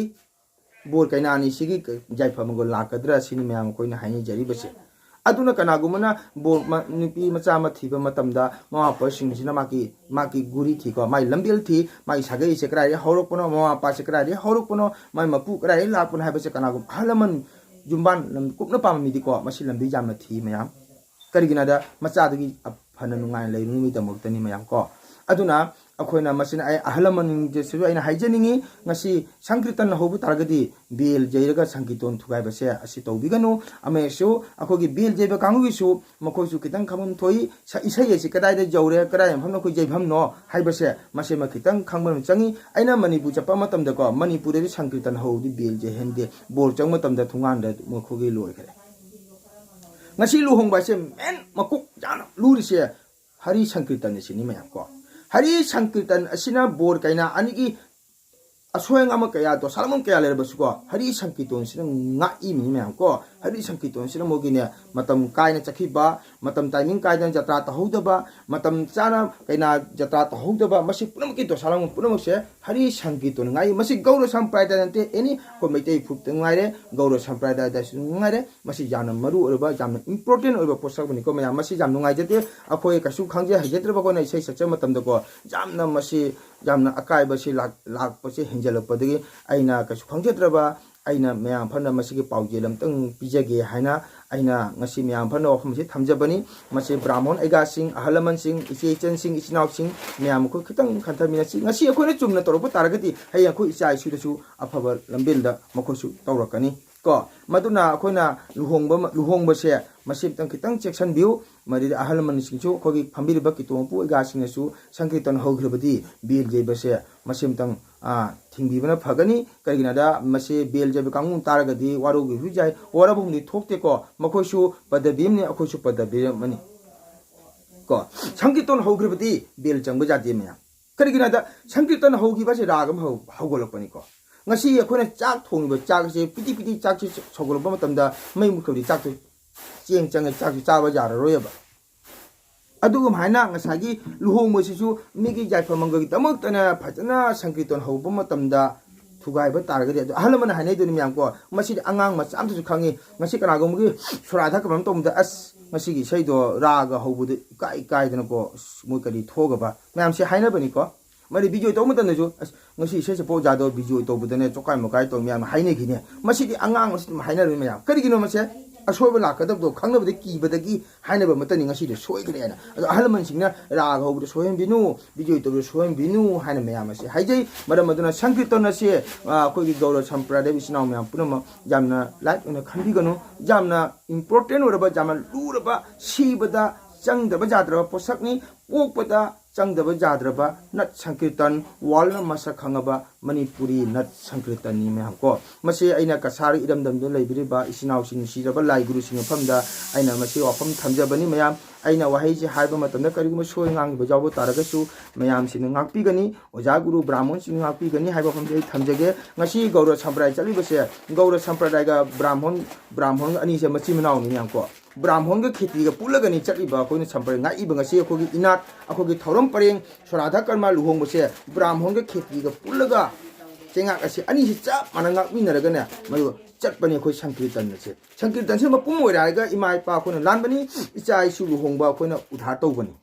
ꯕꯣꯔ ꯀꯩꯅꯥ ꯑꯅꯤꯁꯤꯒꯤ ꯌꯥꯏꯐ ꯃꯪꯒꯣꯜ ꯂꯥꯛꯀꯗ꯭ꯔꯥ ꯁꯤꯅꯤ ꯃꯌꯥꯝ ꯑꯩꯈꯣꯏꯅ ꯍꯥꯏꯅꯖꯔꯤꯕꯁꯦ꯫ ꯑꯗꯨꯅ ꯀꯅꯥꯒꯨꯝꯕꯅ ꯕꯣꯔ ꯃ-, ꯅꯨꯄꯤ ꯃꯆꯥ ꯑꯃ ꯊꯤꯕ ꯃꯇꯝꯗ ꯃꯃꯥ ꯃꯄꯥꯁꯤꯡꯁꯤꯅ ꯃꯥꯒꯤ, ꯃꯥꯒꯤ ꯒꯨꯔꯤ ꯊꯤꯀꯣ, ꯃꯥꯒꯤ ꯂꯝꯕꯦꯜ ꯊꯤ, ꯃꯥꯒꯤ ꯁꯥꯒꯩꯁꯦ ꯀꯗꯥꯏꯗꯒꯤ ꯍꯧꯔꯛꯄꯅꯣ, ꯃꯃꯥ ꯃꯄꯥꯁꯦ ꯀꯗꯥꯏꯗꯒꯤ ꯍꯧꯔꯛꯄꯅꯣ, ꯃꯥꯒꯤ ꯃꯄꯨ ꯀꯗꯥꯏꯗꯒꯤ ꯂꯥꯛꯄꯅꯣ ꯍꯥꯏꯕꯁꯦ ꯀꯅꯥꯒꯨꯝꯕ ꯑꯍꯜ ꯂꯃꯟ ꯌꯨꯝꯕꯥꯟ ꯂꯝ ꯀꯨꯞꯅ ꯄꯥꯝꯕ ꯃꯤꯗꯤꯀꯣ ꯃꯁꯤ ꯂꯝꯕꯤ ꯌꯥꯝꯅ ꯊꯤ ꯃꯌꯥꯝ꯫ ꯀꯔꯤꯒꯤꯅꯣꯗ ꯃꯆꯥꯗꯨꯒꯤ ꯐꯅ ꯅꯨꯡꯉꯥꯏꯅ ꯂꯩꯅꯕꯒꯤꯗꯃꯛꯇꯅꯤ ꯃꯌꯥꯝ ꯀꯣ꯫ ꯑꯗꯨꯅ ꯑꯩꯈꯣꯏꯅ ꯃꯁꯤꯅ ꯑꯩ ꯑꯍꯜ ꯂꯃꯟꯁꯤꯁꯨ ꯑꯩꯅ ꯍꯥꯏꯖꯅꯤꯡꯉꯤ, ꯉꯁꯤ ꯁꯪꯀꯤꯔꯇꯟ ꯍꯧꯕ ꯇꯥꯔꯒꯗꯤ ꯕꯦꯜ ꯌꯩꯔꯒ ꯁꯪꯀꯤꯔꯇꯟ ꯊꯨꯒꯥꯏꯕꯁꯦ ꯑꯁꯤ ꯇꯧꯕꯤꯒꯅꯨ꯫ ꯑꯃꯁꯨ ꯑꯩꯈꯣꯏꯒꯤ ꯕꯦꯜ ꯌꯩꯕ ꯀꯥꯡꯕꯨꯒꯤꯁꯨ ꯃꯈꯣꯏꯁꯨ ꯈꯤꯇꯪ ꯈꯪꯐꯝ ꯊꯣꯛꯏ꯫ ꯁ-, ꯏꯁꯩ ꯑꯁꯤ ꯀꯗꯥꯏꯗ ꯌꯧꯔꯦ, ꯀꯗꯥꯏ ꯃꯐꯝꯗ ꯑꯩꯈꯣꯏ ꯌꯩꯐꯝꯅꯣ ꯍꯥꯏꯕꯁꯦ ꯃꯁꯤꯃ ꯈꯤꯇꯪ ꯈꯪꯕ ꯑꯃ ꯆꯪꯉꯤ꯫ ꯑꯩꯅ ꯃꯅꯤꯄꯨꯔ ꯆꯠꯄ ꯃꯇꯝꯗꯀꯣ, ꯃꯅꯤꯄꯨꯔꯗꯗꯤ ꯁꯪꯀꯤꯔꯇꯟ ꯍꯧꯕꯗꯤ ꯕꯦꯜ ꯌꯩꯍꯟꯗꯦ꯫ ꯕꯣꯔ ꯆꯪꯕ ꯃꯇꯝꯗ ꯊꯣꯡꯒꯥꯟꯗ ꯃꯈꯣꯏꯒꯤ ꯂꯣꯏꯈ꯭ꯔꯦ꯫ ꯉꯁꯤ ꯂꯨꯍꯣꯡꯕ ꯍꯥꯏꯁꯦ ꯃꯦꯟ ꯃꯀꯣꯛ ꯌꯥꯝꯅ ꯂꯨꯔꯤꯁꯦ ꯍꯔꯤ ꯁꯪꯀꯤꯔꯇꯟ ꯑꯁꯤꯅꯤ ꯃꯌꯥꯝ ꯀꯣ꯫ ꯍꯔꯤ ꯁꯪꯀꯤꯔꯇꯟ ꯑꯁꯤꯅ ꯕꯣꯔ ꯀꯩꯅꯥ ꯑꯅꯤꯒꯤ ꯑꯁꯣꯏ ꯑꯉꯥꯝ ꯀꯌꯥ, ꯗꯣꯁꯥ ꯂꯥꯡꯕꯟ ꯀꯌꯥ ꯂꯩꯔꯕꯁꯨ ꯀꯣ, ꯍꯔꯤ ꯁꯪꯀꯤꯔꯇꯟꯁꯤꯅ ꯉꯥꯛꯏꯃꯤꯅꯤ ꯃꯌꯥꯝ ꯀꯣ꯫ ꯍꯔꯤ ꯁꯪꯀꯤꯔꯇꯟꯁꯤꯅ ꯃꯣꯏꯒꯤꯅꯦ, ꯃꯇꯝ ꯀꯥꯏꯅ ꯆꯠꯈꯤꯕ, ꯃꯇꯝ ꯇꯥꯏꯃꯤꯡ ꯀꯥꯏꯗꯅ ꯖꯇ꯭ꯔꯥ ꯇꯧꯍꯧꯗꯕ, ꯃꯇꯝ ꯆꯥꯅ ꯀꯩꯅꯥ ꯖꯇ꯭ꯔꯥ ꯇꯧꯍꯧꯗꯕ, ꯃꯁꯤ ꯄꯨꯝꯅꯃꯛꯀꯤ ꯗꯣꯁꯥ ꯂꯥꯡꯕꯟ ꯄꯨꯝꯅꯃꯛꯁꯦ ꯍꯔꯤ ꯁꯪꯀꯤꯔꯇꯟ ꯉꯥꯛꯏ꯫ ꯃꯁꯤ ꯒꯧꯔ ꯁꯝꯄ꯭ꯔꯗꯥꯌ ꯅꯠꯇꯦ, ꯑꯦꯅꯤ ꯑꯩꯈꯣꯏ ꯃꯩꯇꯩ ꯐꯨꯔꯨꯞꯇ ꯉꯥꯏꯔꯦ, ꯒꯧꯔ ꯁꯝꯄ꯭ꯔꯗꯥꯌꯗꯁꯨ ꯉꯥꯏꯔꯦ, ꯃꯁꯤ ꯌꯥꯝꯅ ꯃꯔꯨ ꯑꯣꯏꯔꯕ, ꯌꯥꯝꯅ ꯏꯝꯄꯣꯔꯇꯦꯟ ꯑꯣꯏꯕ ꯄꯣꯠꯁꯛ ꯑꯃꯅꯤꯀꯣ ꯃꯌꯥꯝ꯫ ꯃꯁꯤ ꯌꯥꯝ ꯅꯨꯡꯉꯥꯏꯖꯗꯦ꯫ ꯑꯩꯈꯣꯏ ꯀꯩꯁꯨ ꯈꯪꯖ ꯍꯩꯖꯗ꯭ꯔꯕ ꯑꯩꯈꯣꯏꯅ ꯏꯁꯩ ꯁꯛꯆꯕ ꯃꯇꯝꯗꯀꯣ, ꯌꯥꯝꯅ ꯃꯁꯤ, ꯌꯥꯝꯅ ꯑꯀꯥꯏꯕꯁꯤ ꯂꯥꯛ-, ꯂꯥꯛꯄꯁꯤ ꯍꯦꯟꯖꯜꯂꯛꯄꯗꯒꯤ ꯑꯩꯅ ꯀꯩꯁꯨ ꯈꯪꯖꯗ꯭ꯔꯕ, ꯑꯩꯅ ꯃꯌꯥꯝ ꯐꯅ ꯃꯁꯤꯒꯤ ꯄꯥꯎꯖꯦꯜ ꯑꯃꯇꯪ ꯄꯤꯖꯒꯦ ꯍꯥꯏꯅ ꯑꯩꯅ ꯉꯁꯤ ꯃꯌꯥꯝ ꯐꯅ ꯋꯥꯐꯝ ꯑꯁꯤ ꯊꯝꯖꯕꯅꯤ꯫ ꯃꯁꯤ ꯕ꯭ꯔꯥꯍꯃꯣꯟ ꯑꯩꯒꯥꯁꯤꯡ, ꯑꯍꯜ ꯂꯃꯟꯁꯤꯡ, ꯏꯆꯦ ꯏꯆꯟꯁꯤꯡ, ꯏꯆꯤꯟ ꯏꯅꯥꯎꯁꯤꯡ ꯃꯌꯥꯝ ꯑꯩꯈꯣꯏ ꯈꯤꯇꯪ ꯈꯟꯊꯃꯤꯟꯅꯁꯤ꯫ ꯉꯁꯤ ꯑꯩꯈꯣꯏꯅ ꯆꯨꯝꯅ ꯇꯧꯔꯛꯄ ꯇꯥꯔꯒꯗꯤ ꯍꯌꯦꯡ ꯑꯩꯈꯣꯏ ꯏꯆꯥ ꯏꯁꯨꯗꯁꯨ ꯑꯐꯕ ꯂꯝꯕꯦꯜꯗ ꯃꯈꯣꯏꯁꯨ ꯇꯧꯔꯛꯀꯅꯤ ꯀꯣ꯫ ꯃꯗꯨꯅ ꯑꯩꯈꯣꯏꯅ ꯂꯨꯍꯣꯡꯕ ꯑꯃ-, ꯂꯨꯍꯣꯡꯕꯁꯦ ꯃꯁꯤ ꯑꯃꯇꯪ ꯈꯤꯇꯪ ꯆꯦꯛꯁꯤꯟꯕꯤꯌꯨ꯫ ꯃꯗꯨꯗꯤ ꯑꯍꯜ ꯂꯃꯟꯁꯤꯡꯁꯨ, ꯑꯩꯈꯣꯏꯒꯤ ꯐꯝꯕꯤꯔꯤꯕ ꯀꯤꯇꯣ ꯃꯄꯨ ꯑꯣꯏꯒꯥꯁꯤꯡꯅꯁꯨ ꯁꯪꯀꯤꯔꯇꯟ ꯍꯧꯈ꯭ꯔꯕꯗꯤ ꯕꯦꯜ ꯌꯩꯕꯁꯦ ꯃꯁꯤ ꯑꯃꯇꯪ, ꯑꯥ, ꯊꯤꯡꯕꯤꯕꯅ ꯐꯒꯅꯤ꯫ ꯀꯔꯤꯒꯤꯅꯣꯗ ꯃꯁꯤ ꯕꯦꯜ ꯌꯩꯕ ꯀꯥꯡꯕꯨ ꯇꯥꯔꯒꯗꯤ ꯋꯥꯔꯧꯕꯤꯕꯁꯨ ꯌꯥꯏ, ꯋꯥꯔꯧꯕꯝꯗꯤ ꯊꯣꯛꯇꯦꯀꯣ꯫ ꯃꯈꯣꯏꯁꯨ ꯄꯗꯕꯤ ꯑꯃꯅꯤ, ꯑꯩꯈꯣꯏꯁꯨ ꯄꯗꯕꯤ ꯑꯃꯅꯤ ꯀꯣ꯫ ꯁꯪꯀꯤꯔꯇꯟ ꯍꯧꯈ꯭ꯔꯕꯗꯤ ꯕꯦꯜ ꯆꯪꯕ ꯌꯥꯗꯦ ꯃꯌꯥꯝ꯫ ꯀꯔꯤꯒꯤꯅꯣꯗ ꯁꯪꯀꯤꯔꯇꯟ ꯍꯧꯈꯤꯕꯁꯦ ꯔꯥꯒ ꯑꯃ ꯍꯧ-, ꯍꯧꯒꯠꯂꯛꯄꯅꯤꯀꯣ꯫ ꯉꯁꯤ ꯑꯩꯈꯣꯏꯅ ꯆꯥꯛ ꯊꯣꯡꯉꯤꯕ ꯆꯥꯛꯁꯦ, ꯄꯤꯇꯤ ꯄꯤꯇꯤ ꯆꯥꯛꯁꯦ ꯁꯧꯒꯠꯂꯛꯄ ꯃꯇꯝꯗ ꯃꯩ ꯃꯨꯠꯈ꯭ꯔꯕꯗꯤ ꯆꯥꯛꯇꯨ ꯆꯦꯡ ꯆꯪꯉꯦ, ꯆꯥꯛꯁꯨ ꯆꯥꯕ ꯌꯥꯔꯔꯣꯏꯕ꯫ ꯑꯗꯨꯒꯨꯝ ꯍꯥꯏꯅ ꯉꯁꯥꯏꯒꯤ ꯂꯨꯍꯣꯡꯕꯁꯤꯁꯨ ꯃꯤꯒꯤ ꯌꯥꯏꯐ ꯃꯪꯒꯜꯒꯤꯗꯃꯛꯇꯅ ꯐꯖꯅ ꯁꯪꯀꯤꯔꯇꯟ ꯍꯧꯕ ꯃꯇꯝꯗ ꯊꯨꯒꯥꯏꯕ ꯇꯥꯔꯒꯗꯤ, ꯑꯗꯨ ꯑꯍꯜ ꯂꯃꯟꯅ ꯍꯥꯏꯅꯩꯗꯨꯅꯤ ꯃꯌꯥꯝ ꯀꯣ, ꯃꯁꯤꯗꯤ ꯑꯉꯥꯡ ꯃꯆꯥ ꯑꯃꯇꯁꯨ ꯈꯪꯉꯤ꯫ ꯉꯁꯤ ꯀꯅꯥꯒꯨꯝꯕꯒꯤ ꯁꯣꯔꯥꯠ ꯀꯩꯅꯣꯝ ꯇꯧꯕꯗ, "ꯑꯁ, ꯉꯁꯤꯒꯤ ꯏꯁꯩꯗꯣ ꯔꯥꯒ ꯍꯧꯕꯗꯣ ꯏꯀꯥꯏ ꯏꯀꯥꯏꯗꯅꯀꯣ, ꯑꯁ, ꯃꯣꯏ ꯀꯔꯤ ꯊꯣꯛꯑꯒꯕ?" ꯃꯌꯥꯝꯁꯦ ꯍꯥꯏꯅꯕꯅꯤꯀꯣ꯫ ꯃꯔꯤ ꯚꯤꯗꯤꯑꯣ ꯇꯧꯕ ꯃꯇꯝꯗꯁꯨ, "ꯑꯁ, ꯉꯁꯤ ꯏꯁꯩ ꯁꯛꯄ ꯑꯣꯖꯥꯗꯣ ꯚꯤꯗꯤꯑꯣ ꯇꯧꯕꯗꯅꯦ ꯆꯣꯀꯥꯏ ꯃꯣꯀꯥꯏ ꯇꯧ" ꯃꯌꯥꯝꯅ ꯍꯥꯏꯅꯈꯤꯅꯦ꯫ ꯃꯁꯤꯗꯤ ꯑꯉꯥꯡ ꯑꯁꯤ ꯑꯗꯨꯝ ꯍꯥꯏꯅꯔꯕꯅꯤ ꯃꯌꯥꯝ꯫ ꯀꯔꯤꯒꯤꯅꯣ ꯃꯁꯦ? ꯑꯁꯣꯏꯕ ꯂꯥꯛꯀꯗꯕꯗꯣ ꯈꯪꯅꯕꯗ ꯀꯤꯕꯗꯒꯤ ꯍꯥꯏꯅꯕ ꯑꯃꯠꯇꯅꯤ ꯉꯁꯤꯗꯣ ꯁꯣꯏꯈ꯭ꯔꯦꯅ꯫ ꯑꯗꯣ ꯑꯍꯜ ꯂꯃꯟꯁꯤꯡꯅ ꯔꯥꯒ ꯍꯧꯕꯗ ꯁꯣꯏꯍꯟꯕꯤꯅꯨ, ꯕꯤꯖꯣꯏ ꯇꯧꯕꯗ ꯁꯣꯏꯍꯟꯕꯤꯅꯨ ꯍꯥꯏꯅ ꯃꯌꯥꯝ ꯑꯁꯤ ꯍꯥꯏꯖꯩ꯫ ꯃꯔꯝ ꯑꯗꯨꯅ ꯁꯪꯀꯤꯔꯇꯟ ꯑꯁꯤ, ꯑ, ꯑꯩꯈꯣꯏꯒꯤ ꯒꯧꯔ ꯁꯝꯄ꯭ꯔꯗꯥꯌ ꯏꯆꯤꯟ ꯏꯅꯥꯎ ꯃꯌꯥꯝ ꯄꯨꯝꯅꯃꯛ ꯌꯥꯝꯅ ꯂꯥꯏꯠ ꯑꯣꯏꯅ ꯈꯟꯕꯤꯒꯅꯨ꯫ ꯌꯥꯝꯅ ꯏꯝꯄꯣꯔꯇꯦꯟ ꯑꯣꯏꯔꯕ, ꯌꯥꯝꯅ ꯂꯨꯔꯕ, ꯁꯤꯕꯗ ꯆꯪꯗꯕ ꯌꯥꯗ꯭ꯔꯕ ꯄꯣꯠꯁꯛꯅꯤ꯫ ꯄꯣꯛꯄꯗ ꯆꯪꯗꯕ ꯌꯥꯗ꯭ꯔꯕ ꯅꯠ ꯁꯪꯀꯤꯔꯇꯟ, ꯋꯥꯔꯜꯅ ꯃꯁꯛ ꯈꯪꯉꯕ ꯃꯅꯤꯄꯨꯔꯤ ꯅꯠ ꯁꯪꯀꯤꯔꯇꯟꯅꯤ ꯃꯌꯥꯝ ꯀꯣ꯫ ꯃꯁꯤ ꯑꯩꯅ ꯀꯁꯥꯔ ꯏꯔꯝꯗꯝꯗ ꯂꯩꯕꯤꯔꯤꯕ ꯏꯆꯤꯟ ꯏꯅꯥꯎꯁꯤꯡ, ꯅꯨꯡꯁꯤꯖꯕ ꯂꯥꯏ ꯒꯨꯔꯨꯁꯤꯡ ꯃꯐꯝꯗ ꯑꯩꯅ ꯃꯁꯤ ꯋꯥꯐꯝ ꯊꯝꯖꯕꯅꯤ ꯃꯌꯥꯝ꯫ ꯑꯩꯅ ꯋꯥꯍꯩꯁꯤ ꯍꯥꯏꯕ ꯃꯇꯝꯗ ꯀꯔꯤꯒꯨꯝꯕ ꯁꯣꯏ ꯉꯥꯡꯈꯤꯕ ꯌꯥꯎꯕ ꯇꯥꯔꯒꯁꯨ ꯃꯌꯥꯝꯁꯤꯡꯅ ꯉꯥꯛꯄꯤꯒꯅꯤ, ꯑꯣꯖꯥ ꯒꯨꯔꯨ ꯕ꯭ꯔꯥꯍꯃꯣꯟꯁꯤꯡꯅ ꯉꯥꯛꯄꯤꯒꯅꯤ ꯍꯥꯏꯕ ꯋꯥꯐꯝꯁꯤ ꯑꯩ ꯊꯝꯖꯒꯦ꯫ ꯉꯁꯤ ꯒꯧꯔ ꯁꯝꯄ꯭ꯔꯗꯥꯌ ꯆꯠꯂꯤꯕꯁꯦ, ꯒꯧꯔ ꯁꯝꯄ꯭ꯔꯗꯥꯌꯒ ꯕ꯭ꯔꯥꯍꯃꯣꯟ, ꯕ꯭ꯔꯥꯍꯃꯣꯟ ꯑꯅꯤꯁꯦ ꯃꯆꯤꯟ ꯃꯅꯥꯎꯅꯤ ꯃꯌꯥꯝ ꯀꯣ꯫ ꯕ꯭ꯔꯥꯍꯃꯣꯟꯒ ꯈꯦꯇ꯭ꯔꯤꯒ ꯄꯨꯜꯂꯒꯅꯤ ꯆꯠꯂꯤꯕ ꯑꯩꯈꯣꯏꯅ ꯁꯝꯄ꯭ꯔꯗꯥꯌ ꯉꯥꯛꯏꯕ꯫ ꯉꯁꯤ ꯑꯩꯈꯣꯏꯒꯤ ꯏꯅꯥꯠ, ꯑꯩꯈꯣꯏꯒꯤ ꯊꯧꯔꯝ ꯄꯔꯦꯡ, ꯁꯣꯔꯥꯙ ꯀꯔꯃ ꯂꯨꯍꯣꯡꯕꯁꯦ ꯕ꯭ꯔꯥꯍꯃꯣꯟꯒ ꯈꯦꯇ꯭ꯔꯤꯒ ꯄꯨꯜꯂꯒ ꯆꯩꯉꯥꯛ ꯑꯁꯤ ꯑꯅꯤꯁꯤ ꯆꯞ ꯃꯥꯟꯅ ꯉꯥꯛꯃꯤꯟꯅꯔꯒꯅꯦ ꯃꯗꯨ ꯆꯠꯄꯅꯤ ꯑꯩꯈꯣꯏ ꯁꯪꯀꯤꯔꯇꯟ ꯑꯁꯦ꯫ ꯁꯪꯀꯤꯔꯇꯟꯁꯤ ꯃꯄꯨꯝ ꯑꯣꯏꯔꯛꯑꯒ ꯏꯃꯥ ꯏꯄꯥ ꯑꯩꯈꯣꯏꯅ ꯂꯥꯟꯕꯅꯤ, ꯏꯆꯥ ꯏꯁꯨ ꯂꯨꯍꯣꯡꯕ ꯑꯩꯈꯣꯏꯅ ꯎꯙꯥꯔ ꯇꯧꯕꯅꯤ꯫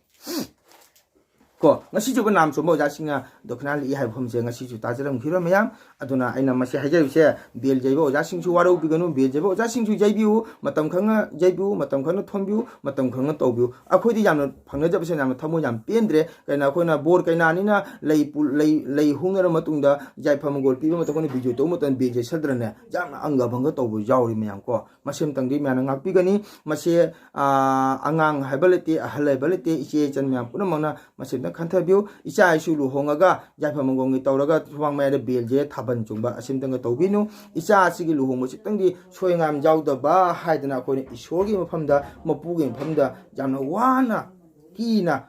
ꯀꯣ, ꯉꯁꯤꯁꯨ ꯅꯥꯝ ꯁꯣꯝꯕ ꯑꯣꯖꯥꯁꯤꯡꯅ ꯗꯈꯤꯅꯥ ꯂꯤꯛꯏ ꯍꯥꯏꯕ ꯋꯥꯐꯝꯁꯦ ꯉꯁꯤꯁꯨ ꯇꯥꯖꯔꯝꯈꯤꯔꯣꯏ ꯃꯌꯥꯝ꯫ ꯑꯗꯨꯅ ꯑꯩꯅ ꯃꯁꯤ ꯍꯥꯏꯖꯔꯤꯕꯁꯦ, ꯕꯦꯜ ꯌꯩꯕ ꯑꯣꯖꯥꯁꯤꯡꯁꯨ ꯋꯥꯔꯧꯕꯤꯒꯅꯨ, ꯕꯦꯜ ꯌꯩꯕ ꯑꯣꯖꯥꯁꯤꯡꯁꯨ ꯌꯩꯕꯤꯌꯨ, ꯃꯇꯝ ꯈꯪꯅ ꯌꯩꯕꯤꯌꯨ, ꯃꯇꯝ ꯈꯪꯅ ꯊꯣꯟꯕꯤꯌꯨ, ꯃꯇꯝ ꯈꯪꯅ ꯇꯧꯕꯤꯌꯨ꯫ ꯑꯩꯈꯣꯏꯗꯤ ꯌꯥꯝꯅ ꯐꯪꯅꯖꯕꯁꯦ ꯌꯥꯝꯅ ꯊꯃꯣꯏ ꯌꯥꯝ ꯄꯦꯟꯗ꯭ꯔꯦ꯫ ꯀꯩꯅꯣ, ꯑꯩꯈꯣꯏꯅ ꯕꯣꯔ ꯀꯩꯅꯥꯅꯤꯅ ꯂꯩ ꯄꯨ-, ꯂꯩ, ꯂꯩ ꯍꯨꯝꯅꯔ ꯃꯇꯨꯡꯗ ꯌꯥꯏꯐ ꯃꯪꯒꯣꯜ ꯄꯤꯕ ꯃꯇꯝꯗ ꯑꯩꯈꯣꯏꯅ ꯕꯤꯖꯣꯏ ꯇꯧꯕ ꯃꯇꯝꯗ ꯕꯦꯜ ꯌꯩꯁꯟꯗ꯭ꯔꯅꯦ, ꯌꯥꯝꯅ ꯑꯪꯒ ꯚꯪꯒ ꯇꯧꯕ ꯌꯥꯎꯔꯤ ꯃꯌꯥꯝ ꯀꯣ꯫ ꯃꯁꯤꯃꯇꯪꯗꯤ ꯃꯌꯥꯝꯅ ꯉꯥꯛꯄꯤꯒꯅꯤ꯫ ꯃꯁꯤ, ꯑꯥ, ꯑꯉꯥꯡ ꯍꯥꯏꯕ ꯂꯩꯇꯦ, ꯑꯍꯜ ꯍꯥꯏꯕ ꯂꯩꯇꯦ, ꯏꯆꯦ ꯏꯆꯟ ꯃꯌꯥꯝ ꯄꯨꯝꯅꯃꯛꯅ ꯃꯁꯤꯃꯇꯪ ꯈꯟꯊꯕꯤꯌꯨ꯫ ꯏꯆꯥ ꯏꯁꯨ ꯂꯨꯍꯣꯡꯉꯒ ꯌꯥꯏꯐ ꯃꯪꯒꯣꯜꯒꯤ ꯇꯧꯔꯒ ꯁꯨꯃꯥꯡ ꯃꯌꯥꯏꯗ ꯕꯦꯜꯁꯦ ꯊꯥꯕꯜ ꯆꯣꯡꯕ ꯑꯁꯤꯃꯇꯪꯒ ꯇꯧꯕꯤꯅꯨ꯫ ꯏꯆꯥ ꯑꯁꯤꯒꯤ ꯂꯨꯍꯣꯡꯕꯁꯤꯇꯪꯗꯤ ꯁꯣꯏ ꯉꯥꯝ ꯌꯥꯎꯗꯕ ꯍꯥꯏꯗꯅ ꯑꯩꯈꯣꯏꯅ ꯏꯁꯣꯔꯒꯤ ꯃꯐꯝꯗ, ꯃꯄꯨꯒꯤ ꯃꯐꯝꯗ ꯌꯥꯝꯅ ꯋꯥꯅ, ꯀꯤꯅ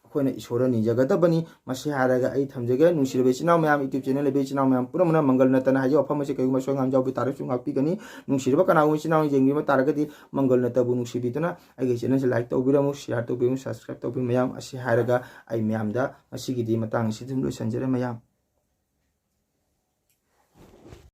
ꯑꯩꯈꯣꯏꯅ ꯏꯁꯣꯔꯗ ꯅꯤꯖꯒꯗꯕꯅꯤ꯫ ꯃꯁꯤ ꯍꯥꯏꯔꯒ ꯑꯩ ꯊꯝꯖꯒꯦ꯫ ꯅꯨꯡꯁꯤꯔꯕ ꯏꯆꯤꯟ ꯏꯅꯥꯎ ꯃꯌꯥꯝ, YouTube channel ꯂꯩꯕ ꯏꯆꯤꯟ ꯏꯅꯥꯎ ꯃꯌꯥꯝ ꯄꯨꯝꯅꯃꯛꯅ ꯃꯪꯒꯜ ꯅꯠꯇꯅ ꯍꯥꯏꯖꯕ ꯋꯥꯐꯝ ꯑꯁꯤ ꯀꯔꯤꯒꯨꯝꯕ ꯁꯣꯏ ꯉꯥꯝ ꯌꯥꯎꯕ ꯇꯥꯔꯁꯨ ꯉꯥꯛꯄꯤꯒꯅꯤ꯫ ꯅꯨꯡꯁꯤꯔꯕ ꯀꯅꯥꯒꯨꯝꯕ ꯏꯆꯤꯟ ꯏꯅꯥꯎ ꯌꯦꯡꯕꯤꯕ ꯇꯥꯔꯒꯗꯤ ꯃꯪꯒꯜ ꯅꯠꯇꯕꯨ ꯅꯨꯡꯁꯤꯕꯤꯗꯨꯅ ꯑꯩꯒꯤ channel ꯁꯦ like ꯇꯧꯕꯤꯔꯝꯃꯨ, share ꯇꯧꯕꯤꯔꯝꯃꯨ, subscribe ꯇꯧꯕꯤꯔꯝꯃꯨ ꯃꯌꯥꯝ꯫ ꯑꯁꯤ ꯍꯥꯏꯔꯒ ꯑꯩ ꯃꯌꯥꯝꯗ ꯉꯁꯤꯒꯤꯗꯤ ꯃꯇꯥꯡ ꯑꯁꯤꯗ ꯑꯗꯨꯝ ꯂꯣꯏꯁꯤꯟꯖꯔꯦ ꯃꯌꯥꯝ꯫